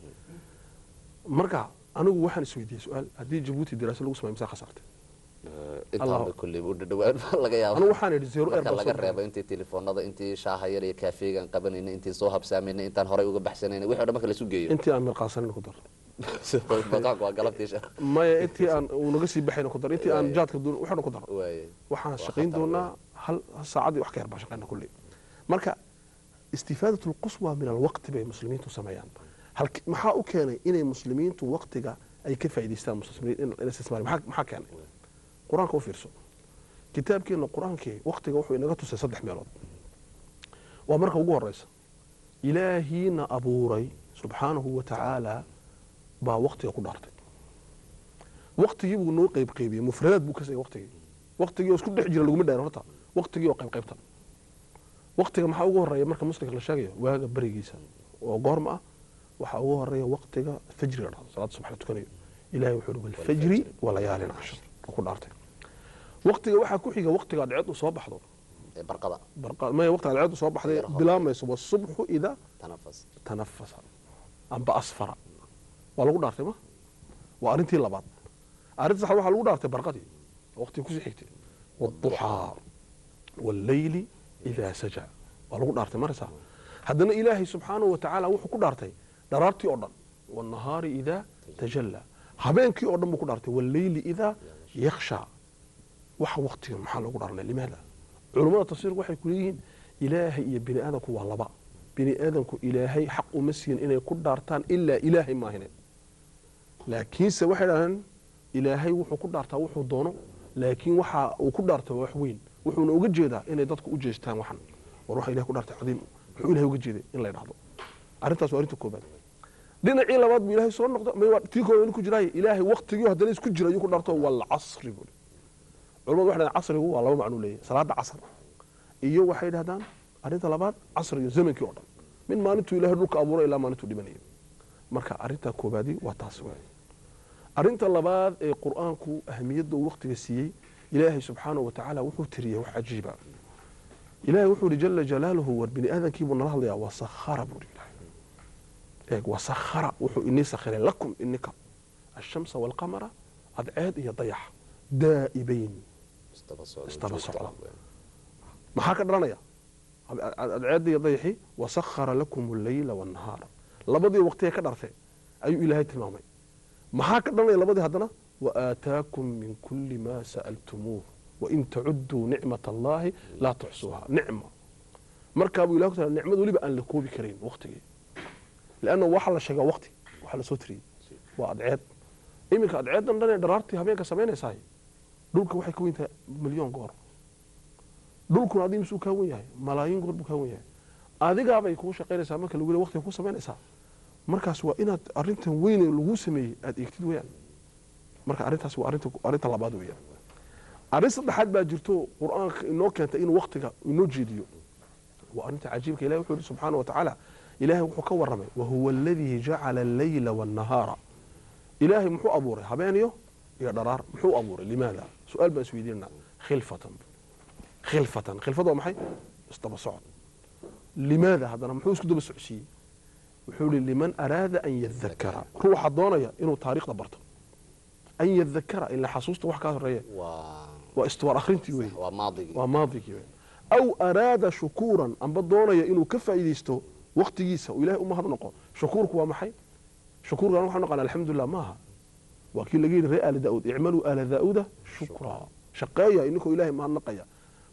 Marka anigu waxaan isweydiiyey su-aal: haddii Jabuuti diraasa lagu sameeyo, misaa khasaartay? Intaanba kulley u dhadhawaan baa laga yaaba. Anigu waxaan idhi zero marka air baa laga soo reebo intii telefoonada, intii shaaha yar iyo kaafeegan qabanayna, intii soo habsaamayna, intaan horay uga baxsanayna, wixii o dhan marka laisu geeyo. Intii aan mirqaasanin ku dar. Maqaanku waa galabtii Maya, intii aan uu naga sii baxayna ku dar, intii aan Waaye. jaadka duun waxna ku dar. Waaye. Waxaan Waa shaqayn khatar. doonaa hal saacadii wax ka yar baan shaqaynaa kulley. Marka istifaadatu lquswa min alwaqti bay muslimiintu sameeyaan. Maxaa u keenay inay muslimiintu waqtiga ay ka faa'iidaystaan, muslimiin in istismaar? Maxaa keenay? Qur-aanka u fiirso. Kitaabkeena Qur-aankii waqtiga wuxuu inaga tusay saddex meelood. Waa marka ugu horeysa, Ilaahiina abuuray subxaanahu wa tacaala baa waqtiga ku dhaartay. Waqtigii buu noo qayb qaybiyey, mufradaad buu ka sigay waqtigii. Waqtigii oo isku dhex jira laguma dhaarin horta, waqtigii oo qayb qaybtan. Waqtiga maxaa ugu horeeya marka muslimka la sheegayo? Waaga berigiisa oo goorma ah waxaa ugu horeeya waqtiga fajriga dhahdo, salaada subax la tukanayo. Ilahay wuxuu uhi walfajri walayaalin cashar oo ku dhaartay. Waqtiga waxaa ku xiga waqtiga cadceedu soo baxdo. Ee barqada. Maya, waqtiga cadceedu soo baxday Yar hor. bilaamayso, wasubxu idaa tanafas. Tanafasa amba asfara waa lagu dhaartay. Ma waa arrintii labaad. Arrinta saxaad waxaa lagu dhaartay barqadii, waqtigii kusii xigtay, waduxaa walleyli idaa saja waa lagu dhaartay. Maraysaa haddana Ilaahay subxaanahu wa tacaala wuxuu ku dhaartay dharaartii oo dhan, wannahaari idaa tajallaa. Habeenkii oo dhan buu ku dhaartay, walleyli idaa yakhshaa. Waxa waqtiga maxaa loogu dhaaranaya? Limaada? Culummada tafsiirku waxay ku leeyihiin Ilaahay iyo bini aadamku waa laba. Bini aadamku Ilaahay xaq uma siin inay ku dhaartaan ilaa Ilaahay maahine. Laakiinse waxay dhahdeen Ilaahay wuxuu ku dhaartaa wuxuu doono, laakiin waxa uu ku dhaartay waa wax weyn, wuxuuna uga jeedaa inay dadku u jeestaan waxan. War waxa Ilahay ku dhaartay cadiim, wuxuu Ilahay uga jeeday in la dhahdo. Arrintaas waa arrinta koobaad. Dhinacii labaad buu Ilaahay soo noqda. May waa tii koobaad ku jiraay. Ilaahay waqtigii haddana isku jira ayuu ku dhaarto, walcasri buu. Culimadu waxay dhahdaan casrigu waa laba macnuu leeyahay: salaada casr, iyo waxay dhahdaan arrinta labaad casriga zamankii oo dhan, min maalintuu Ilaahay dhulka abuuray ilaa maalintuu dhimanayo. Marka arrinta koobaadi waa taas waay. Arrinta labaad ee Qur-aanku ahamiyadda uu waqtiga siiyey, Ilaahay subxaanahu wa tacaala wuxuu tiriyey wax cajiiba. Ilaahay wuxuu yihi jala jalaaluhu, war bini aadamkii buu nala hadlayaa, wasakhara buu yihi Ilaahay. Eeg, wasakhara, wuxuu inii sakhiray, lakum inika, ashamsa waalqamara, cadceed iyo dayax, daa'ibayn isdaba socda. Isdaba joogto socda. Ah. Maxaa ka dhalanaya? Cadceedda iyo dayaxii, wasakhara lakum alleyla wannahaar, labadii waqtiga ka dhartay ayuu Ilaahay tilmaamay. Maxaa ka dhalanaya labadii haddana? Waaataakum min kulli ma sa'altumuuh wain tacuduu nicmat allahi laa tuxsuuha. Nicma markaabuu Ilahay ku tala nicmad weliba aan la koobi karayn waqtigii, lianna waxa la sheegaa waqti waxa la soo tiriyey waa adceed. Iminka adceedan dhan ee dharaartii habeenka samaynaysahay dhulka waxay ka weyn tahay milyoon goor. Dhulkuna adiga misuu kaa wen yahay? Malaayiin goor buu kaa wen yahay. Adigaabay kuu shaqaynaysaa marka lagu leeyahay waqtiga kuu samaynaysaa. Markaas waa inaad arrintan weyn ee lagu sameeyey aad eegtid weeyaan. Marka arrintaas waa arrinta labaad weeyaan. Arrin saddexaad baa jirto Qur-aanka inoo keentay inuu waqtiga inoo jeediyo, waa arrinta cajiibka. Ilahi wuxuu yihi subxaana wa tacaala, Ilahay wuxuu ka warramay, wahuwa aladii jacala alleyla waannahaara. Ilaahay muxuu abuuray habeen iyo dharaar? Muxuu abuuray? Limaada? Su-aal baan isweydiinana. Khilfatan, khilfatan. Khilfad waa maxay? Isdaba socod. Limaada haddana muxuu isku daba socodsiiyey? Wuxuu yihi liman araada an yadakara, ruuxa doonaya inuu taariikhda barto, an yadakara, ilaa xasuusta wax kaa horeeya waa istiwaar akhrintii weeye. Waa maadigii. Waa maadigii weeye. Aw araada shukuuran, amba doonaya inuu ka faa'iidaysto waqtigiisa oo Ilahay u mahad noqo. Shukuurku waa maxay? Shukuurka waxaan naqaan alxamdulilah maaha. Waa kii laga yidhi ree aali Daa'uud, icmaluu aala Daa'uuda shukraa, shaqeeya ininkoo Ilahay mahadnaqaya.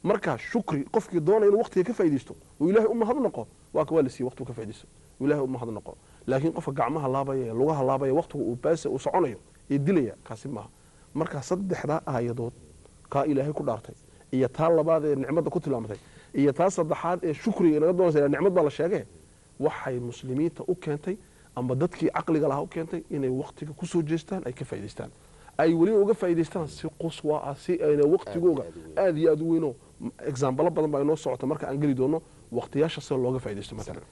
Marka shukri qofkii doonaya inuu waqtiga ka faa'iidaysto oo Ilahay u mahad noqo, waa ka waa la siiyey waqtigu ka faa'iidaysto oo Ilahay u mahad noqo. Laakiin qofka gacmaha laabaya ee lugaha laabaya, waqtigu uu baasa uu soconayo ee dilaya, kaasi maaha. Marka saddexdaa aayadood, kaa Ilaahay ku dhaartay iyo taa labaad ee nicmadda ku tilmaamtay iyo taa saddexaad ee shukriga inaga doonaysa, nicmad baa la sheegee, waxay muslimiinta u keentay amba dadkii caqliga lahaa u keentay inay waqtiga kusoo jeestaan, ay ka faa'iidaystaan, ay weliba uga faa'iidaystaan si quswa ah, si ayna waqtigooga aad aad iyo aad u weyno. Exaambalo badan baa inoo socota marka aan geli doono waqtiyaasha sida looga faa'iidaysto matalan.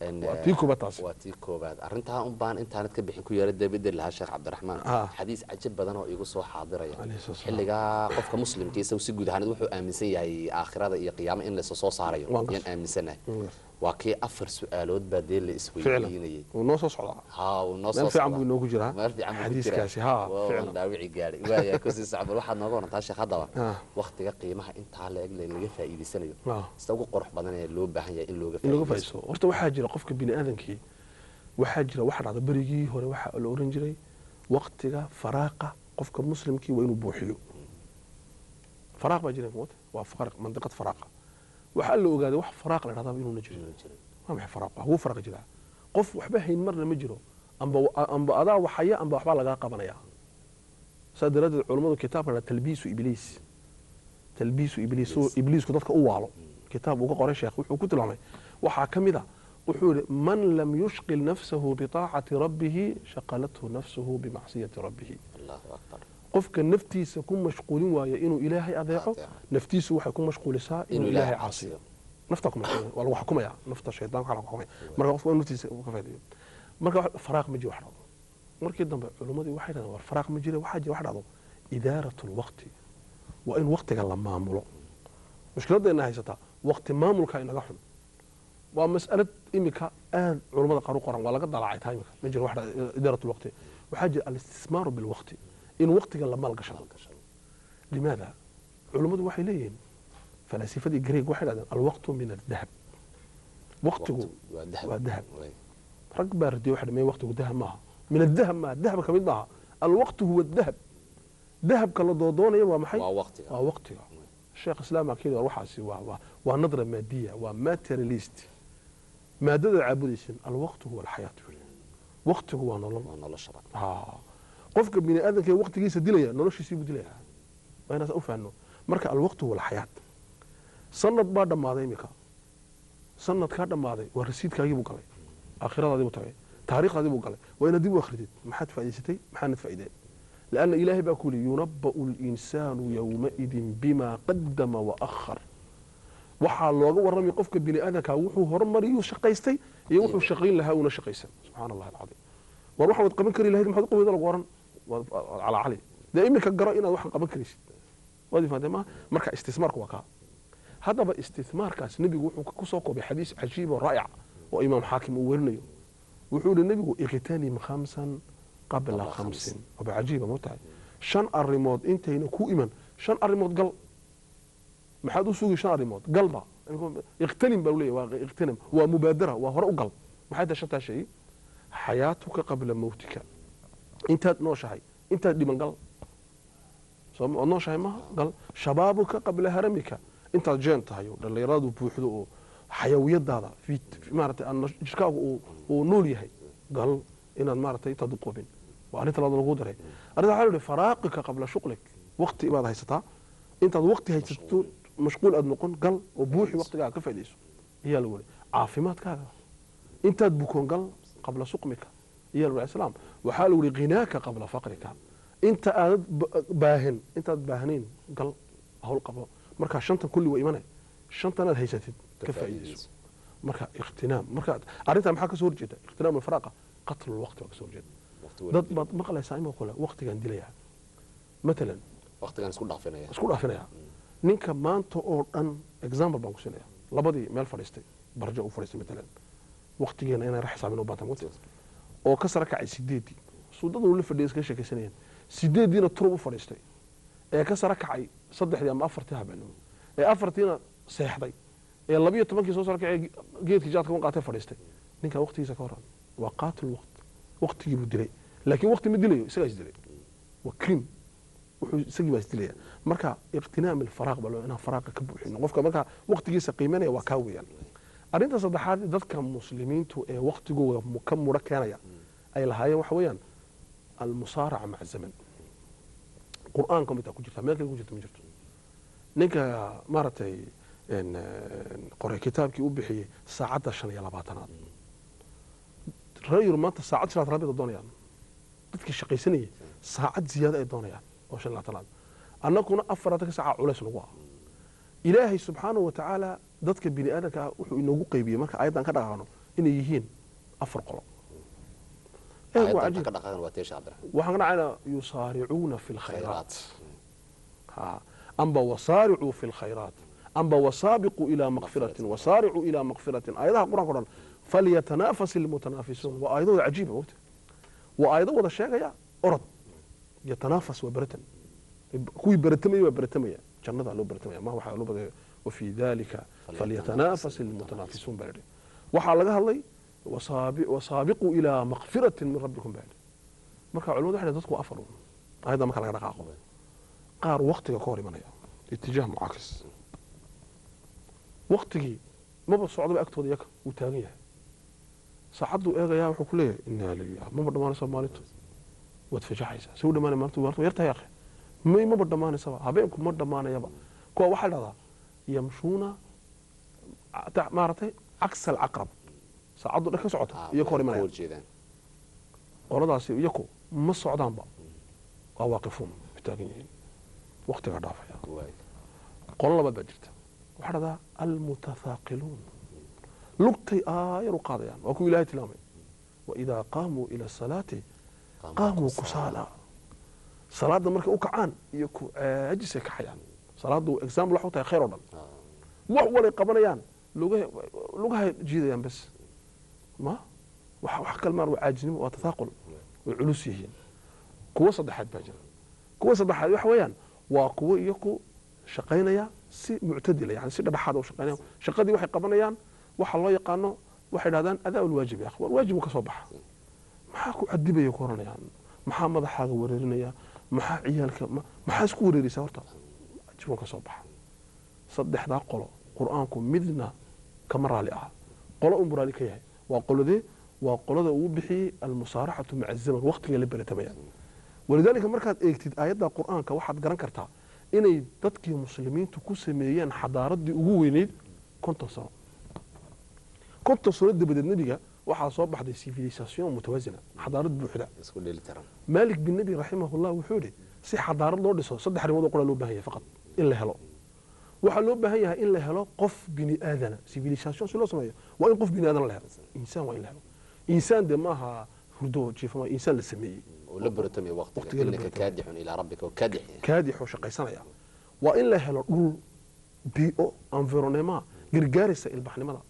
Waa tii koobaad taasi. Waa tii koobaad. Arrintaa un baan intaanad ka bixin ku yeera dabedel lahaa, Sheekh Cabdiraxmaan. Xadiis cajab badan oo igu soo xaadiraya Alayhi salaam. xilligaa qofka muslimka isagu si guud ahaan wuxuu aaminsan yahay aakhirada iyo qiyaamo in laysa soo saarayo. Waan yaan aaminsanahay. Waa kii afar su-aalood baa dee la ficlan isweydiinayay. Wuu noo soo socdaa. Haa, wuu noo meel soo fiican socdaa. Buu inoogu jiraa meel fiican buu ku jiraa. Xadiiskaasi haa. Waa ficlan dhaawici gaadhay waaya kusii socbal. Waxaad nooga warantaa, sheekh, haddaba waqtiga qiimaha intaa la eg laga faa'iidaysanayo sida ugu qurux badan ee loo baahan yahay in looga in looga faa'iidaysto. Faa'iidaysto horta waxaa jira qofka bini aadamkii, waxaa jira waxa dhacda berigii hore waxaa la oran jiray waqtiga faraaqa qofka muslimkii waa inuu buuxiyo. Faraaq baa jira moota, waa faraq, mandiqad faraaqa. Waxaa la ogaaday wax faraaq la dhahdaa inuuna jirin. Inuu jirin. Waa maxay faraaq? Wax wuu faraq jiraa, qof waxba hayn marna ma jiro, amba adaa waxaya amba waxbaa lagaa qabanaya. Saa daraaddeed culummadu kitaabka la talbiisu ibliis, talbiisu ibliis oo ibliisku dadka u waalo, kitaab uu ka qoray sheekh wuxuu ku tilmaamay waxaa ka mid a, wuxuu yihi man lam yushqil nafsahu bitaacati rabbihi shaqalathu nafsuhu bimacsiyati rabbihi. Allahu akbar. Qofka naftiisa ku mashquulin waaya inuu Ilaahay adeeco, Adeeco. naftiisu waxay ku mashquulisaa inuu inuu Ilaahay Ilaahay caasiyo. caasiyo. Nafta ku mashquulin waa lagu xukumaya, nafta shaydaanka waa lagu xukumaya. Marka qofka waa inuu naftiisa ka faa'iideeyo. Marka faraaq ma jiro wax dhacdo. Markii dambe culimmadii waxay dhahdeen war faraaq ma jiro, waxaa jira wax dhacdo idaaratu lwaqti, waa in waqtiga la maamulo. Mushkiladayna haysataa waqti maamulka inaga xun. Waa mas'alad imika aad culummada qaar u qoran, waa laga dalaacay taa. Imika ma jiro wax dhacdo idaaratu lwaqti, waxaa jira alistismaaru bilwaqti, in waqtiga la maalgashado. Limaada? Culummadu waxay leeyihiin, falaasifadii Greeg waxay dhahdeen alwaqtu min adahab, waqtigu waa dahab. Waa dahab. Way. Rag baa radiyay, waxa dhammeeyay waqtigu dahab maaha, min adahab maaha, dahab ka mid maaha, alwaqtu huwa adahab. Dahabka la doodoonaya waa maxay? Waa waqtiga. Waa waqtiga. Sheekh islaam akili war waxaasi waa nadra maadiya, waa materialist, maadada caabudaysan. Alwaqtu huwa alxayaat, waqtigu waa nolol. Waa noloshaba. Ha, qofka bini aadamka ee waqtigiisa dilaya noloshiisii buu dilaya, waa inaas u fahanno. Marka alwaqtu huwa alxayaat. Sanad baa dhammaaday imika, sanadkaa dhammaaday waa rasiidkaagii buu galay, aakhiradaadii buu tagay, taariikhdaadii buu galay. Waa inaad dib u akhridid maxaad faa'iidaysatay, maxaanad faa'iideen, لأن إلهي بقى كولي ينبأ الإنسان يومئذ بما قدم وأخر. Waxaa looga warramay qofka bini aadamka wuxuu horumariyuu shaqaystay iyo wuxuu shaqayn lahaa uuna shaqaysan. Subxaana allahi alcadiim. War waxa waad qaban kari lahayd maxaad u qabayda lagu oran calaa cali dee iminka garo inaad waxaan qaban karaysid, waad fahanteen maaha? Marka istismaarku waa kaa. Haddaba istismaarkaas nebigu wuxuu ku soo koobay xadiis cajiib oo raa'ic oo imaam xaakim uu werinayo. Wuxuu yihi nebigu iqtanim khamsan qabla khamsin. Waaba cajiiba ma tahay shan arrimood intayna ku iman, shan arrimood gal. Maxaad u sugi shan arrimood galba? Iqtanim baa leeyahay, waa iqtanim, waa mubaadara, waa hore u gal. Maxay tahay shantaa shay? Xayaatuka qabla mawtika, intaad nooshahay, intaad dhiman gal. Soo ood nooshahay maaha, gal. Shabaabuka qabla haramika, intaad jeen tahay oo dhallinyaradu buuxdo oo xayawiyadaada maaragtay jirkaagu uu nool yahay, gal inaad maaragtay intaad uqoobin. Waa arrinta labaad lagu daray. Arrinta waxaa la yihi faraaqika qabla shuqlik, waqti baad haysataa, intaad waqti haysato mashquul aad noqon, gal oo buuxi waqtigaaga ka faaidayso ayaa lagu yihi. Caafimaadkaaga intaad bukoon gal, qabla suqmika ayaa lagu islaam. Waxaa lagu yihi ghinaaka qabla faqrika, inta aadad baahin, intaad baahnayn gal, hawl qabo. Marka shantan kulli waa imanay, shantanaad haysatid ka faa'iidayso. Marka iqtinaam, marka arrintaa maxaa kasoo horjeeda? Iqtinaam alfaraaqa, qatlu lwaqti baa kasoo horjeeda. Dad baad maqlaysaa ima kule waqtigaan dilayaa matalan, waqtigaan isku dhaafinaya, isku dhaafinaya. Ninka maanta oo dhan, example baan ku siinaya, labadii meel fadhiistay, barjo u fadhiistay matalan, waqtigeena inaan xisaabin u baatan oo ka sara kacay 8dii, suudada uu la fadhiyay iskaga sheekaysanayeen, 8diina turub u fadhiistay, ee ka sara kacay 3dii ama 4tii habeenimo, ee 4tiina seexday, ee 12kii soo sara kacay, geedkii jaadka un qaatay fadhiistay. Ninka waqtigiisa ka horan waa qaatil waqt, waqtigii buu dilay. Laakiin waqti ma dilayo, isagaa is dilay, waa krim, wuxuu isagii baa isdilaya. Marka iqtinaam alfaraaq baa loo inaan faraaqa ka buuxino qofka marka waqtigiisa qiimanaya waa kaa weeyaan. Arrinta saddexaad dadka muslimiintu ee waqtigooda ka mudho keenaya ay lahaayeen waxa weeyaan almusaaraca maca zaman. Qur-aanka mitaa ku jirta, meel kale ku jirta ma jirto. Ninka maaragtay qoray kitaabkii u bixiyey saacadda 25aad, reer maanta saacad shan labaatanaad bay doonayaan. Dadkii shaqaysanayay saacad ziyaado ay doonayaan oo 25aad, annaguna 24ka saaca culays nagu ah. Ilaahay subxaanahu wa tacaala dadka bini aadamka ah wuxuu inoogu qaybiyey, marka ayaddan ka dhaqaaqno, inay yihiin 4 qolo. Waxaan ka dhacaynaa yusaaricuuna fi lkhayraat, amba wasaaricuu fi lkhayraat, amba wasaabiquu ilaa makfiratin, wasaaricuu ilaa makfiratin. Aayadaha qur-aanka o dhan falyatanaafas ilmutanaafisuun, waa aayadooda cajiiba mogta, waa aayado wada sheegaya orod. Yatanaafas waa beratan, kuwii beratamaya waa beratamaya, jannada loo beratamaya ma waxaa loo badaya. Wafii dalika falyatanaafas ilmutanaafisuun baa yidhi. Waxaa laga hadlay wasaabiquu ilaa makfiratin min rabbikum baa yidhi. Marka culimadu waxay dadku waa 4 un aayadda marka laga dhaqaaqo. Qaar waqtiga ka hor imanaya, itijaah mucaakis, waqtigii maba socdaba agtooda, yaka wuu taagan yahay, saacadduu eegayaa, wuxuu ku leeyahay inaa lilah, maba dhammaanaysa maalintu, waad fajaxaysaa, si u dhamaanay maalintu, maalintu yartahay akhi, may maba dhammaanaysaba, habeenku ma dhammaanayaba. Kuwa waxaa la dhahdaa yamshuuna maaragtay caksa alcaqrab, saacaddu dhan ka socota iyo ka hor imanaya. Qoladaasi iyaku ma socdaanba, waa waaqifuun, way taagan yihiin, waqtigaa dhaafaya. Qolo labaad baa jirta, waxaa dhahdaa almutathaaqiluun, lugtay aayar u qaadayaan, waa kuwa ilahay tilmaamay waidaa qaamuu ila asalaati qaamuu kusaala. Salaadda markay u kacaan iyo ku caajisay kaxayaan. Salaaddu example waxu tahay khayr oo dhan, wax walay qabanayaan lugahay jiidayaan bes, ma wax kalmaan, waa caajisnimo, waa tathaaqul, way culus yihiin. Kuwo saddexaad baa jira. Kuwa saddexaad waxa weeyaan waa kuwo iyaku shaqaynaya si muctadila, yani si dhexdhexaad u shaqaynaya. Shaqadii waxay qabanayaan waxa loo yaqaano, waxay dhahdaan adaa alwaajib, ya akhi, war waajibu ka soo baxa, maxaa ku cadibaya ku oranayaan, maxaa madaxaaga wareerinaya, maxaa ciyaalka maxaa isku wareeraysaa, horta waajibun ka soo baxa. Saddexdaa qolo qur-aanku midna kama raali aha, qolo unbu raali ka yahay. Waa qoladee? Waa qolada uu bixiyey almusaaraxatu maca zaman, waqtiga la beratamayaan. Walidaalika markaad eegtid aayadda qur-aanka waxaad garan kartaa inay dadkii muslimiintu ku sameeyeen xadaaradii ugu weyneyd 50 sano. 50 sano dabadeed nebiga waxaa soo baxday civilisation mutawasina, xadaarad buuxda. Maalik bin Nebi raximahullah wuxuu yidhi si xadaarad loo dhiso 3 arrimood oo qura loo baahan yahay faqad in la helo. Waxaa loo baahan yahay in la helo qof bini aadana, civilisation si loo sameeyo waa in qof bini aadana la helo, insaan waa in la helo. Insaan dee maaha hurdo jiifama, insaan la sameeyey kaadix oo shaqaysanaya. Waa in la helo dhul bio environnement gargaaraysa ilbaxnimada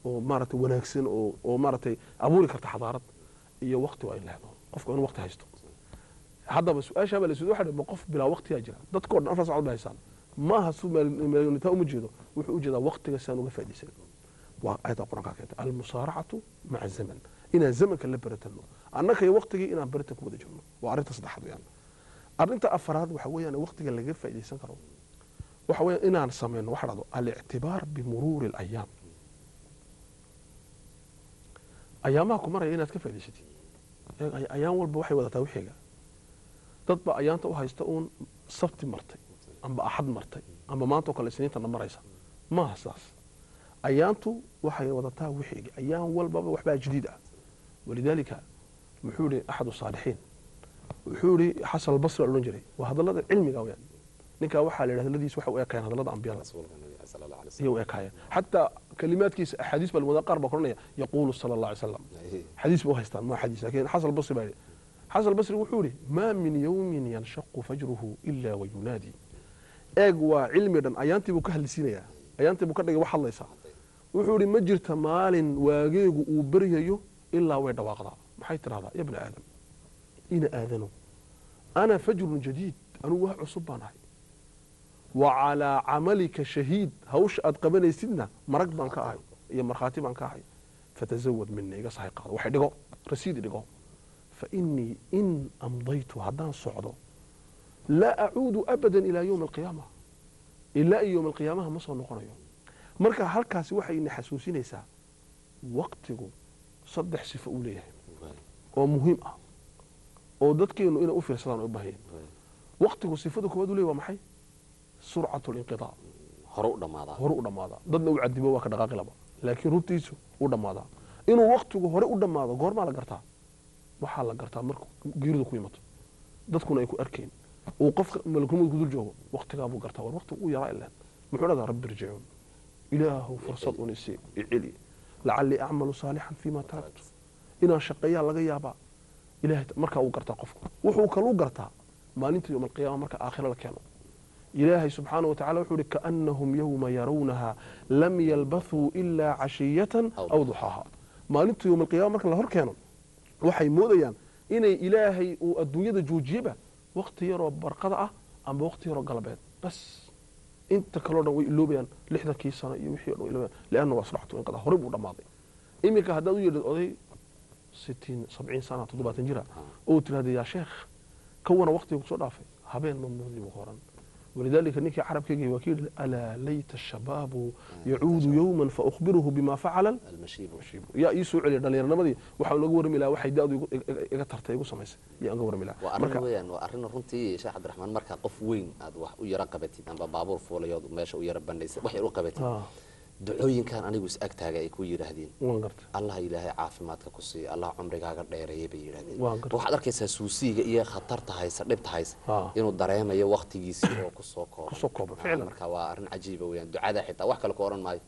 oo maaragtay wanaagsan oo maaragtay abuuri karta xadaarad, iyo waqti waa in la helo, qofku inuu waqti haysto. Haddaba su-aashaa baa la isweydiin, waxa ma qof bilaa waqtiyaa jira? Dadkoo dhan 4 saacadood bay haystaan, Maaha su maalinitaa uma jeedo, wuxuu u jeedaa waqtiga si aan uga faa'iidaysan. Waa aayadda Qur-aanka keentay almusaaracatu maca zaman, inaan zamanka la baratano, annaka iyo waqtigii inaan baratan ku wada jirno. Waa arrinta saddexaad weeyaan. Arrinta afaraad waxa weeyaan waqtiga laga faa'iidaysan karo waxa weeyaan inaan sameyno waxa dhahdo alictibaar bimuruuri alayaam, ayaamaha ku maraya inaad ka faa'iidaysatid. Ayaan walba waxay wadataa wixiga. Dad baa ayaanta u haysta uun Sabti martay amba Axad martay amba maanta oo kale Isniintana maraysa. Maaha sidaas. Ayaantu waxay wadataa wixiga, ayaan walbaba waxbaa jadiid ah. Walidaalika muxuu yihi axadu saalixiin, wuxuu yihi Xasan Albasri odhan jiray, waa hadallada cilmiga weyaan. Ninkaa waxaa la yidhi hadalladiisa waxay u ekaayeen hadallada ambiyada iyo u ekaayeen, xataa kalimaadkiisa axaadiis baa lawadaa. Qaar baa koranaya yaquulu sala Allah alay salam, xadiis ba u haystaan, ma xadiis. Laakiin Xasan Albasri baa yidhi, Xasan Albasri wuxuu yihi maa min yawmin yanshaqu fajruhu ilaa wayunaadi. Eeg, waa cilmi dhan. Ayaantii buu ka hadlisiinayaa, ayaantii buu ka dhigay wax hadlaysaa. Wuxuu yihi ma jirta maalin waageegu uu beryayo ilaa way dhawaaqdaa. Maxay tidhahdaa? Ya bna aadam, ina aadano, ana fajrun jadiid, anugu wax cusub baan ahay, wa calaa camalika shahiid, hawsha aad qabanaysidna marag baan ka ahay iyo markhaati baan ka ahay. Fatazawad mina, iga sahay qaado, waxay dhigo rasiid dhigo. Fa inii in amdaytu, haddaan socdo, laa acuudu abadan ilaa yowmi alqiyaama, ilaa iyo yowmi alqiyaamaha ma soo noqonayo. Marka halkaasi waxay ina xasuusinaysaa waqtigu saddex sifo uu leeyahay oo muhiim ah oo dadkeenu inay u fiirsadaan u baahan. Waqtigu sifada koowaad uu leeyahay waa maxay? Surcatu linqidaa. Hore u dhammaadaa. Hore u dhammaadaa. Dadna u cadibo, waa ka dhaqaaqi laba, laakiin runtiisu u dhammaadaa. Inuu waqtigu hore u dhammaado goormaa la gartaa? Waxaa la gartaa marka geeridu ku imato, dadkuna ay ku arkeen, uu qofka malakulmud ku dul joogo. Waqtigaa buu gartaa, war waqtigu uu yaraa ilaan. Muxuu dhahdaa? Rabbi irjicuun, ilaahu fursad un isi iceli, lacallii acmalu saalixan fiima taraktu, inaan shaqeeyaa laga yaabaa. Ilahay markaa uu gartaa qofku. Wuxuu kaluu gartaa maalinta yowma alqiyaama, marka aakhira la keeno. Ilaahay subxaana watacala wuxuu ihi kaannahum yowma yarawnaha lam yalbathuu ilaa cashiyatan aw duxaaha. Maalinta yowma alqiyama marka la hor keeno waxay moodayaan inay ilaahay uu adduunyada joojiyeba waqti yaroo barqada ah amba waqti yaroo galbeed bas. Inta kaleo dhan way iloobayaan, 60kii sano iyo wixii o dhan way iloobayaan, lianna waa surcatu inqida, horey buu dhammaaday. Iminka haddaad u yeedhid oday 60, 70 sana, 70 jira oo tirahda yaa sheekh ka wana waqtiga kusoo dhaafay, habeen ma moodi buu horan. Walidaalika ninkii carabkayga waa kii yidhi alaa layta ashabaabu yacuudu yowman faukhbiruhu bima facala almashiibu. Yaa ii soo celiya dhallinyarnimadii, waxaa nooga warrami lahaa waxay da'du iga tartay, igu samaysay, yaa uga warrami lahaa. Waa arrin weeyaan, waa arrin runtii Sheekh Cabdiraxmaan. Marka qof weyn aad wax u yara qabatid amba baabuur fuulayood meesha u yara bandhaysad, wax yar u qabatid, ducooyinkan anigu is agtaaga ay ku yidhaahdeen, waan gartay, Allah ilaahay caafimaadka ku siiya, Allah cumrigaaga dheereeya bay yidhahdeen. Waan gartay. Waxaad arkaysaa suusiiga iyo khatarta haysa, dhibta haysa, inuu dareemayo waqtigiisii oo kusoo kooban. Kusoo kooban, ficlan. Marka waa arrin cajiiba weeyaan ducada. Xitaa wax kale ku odhan maayo,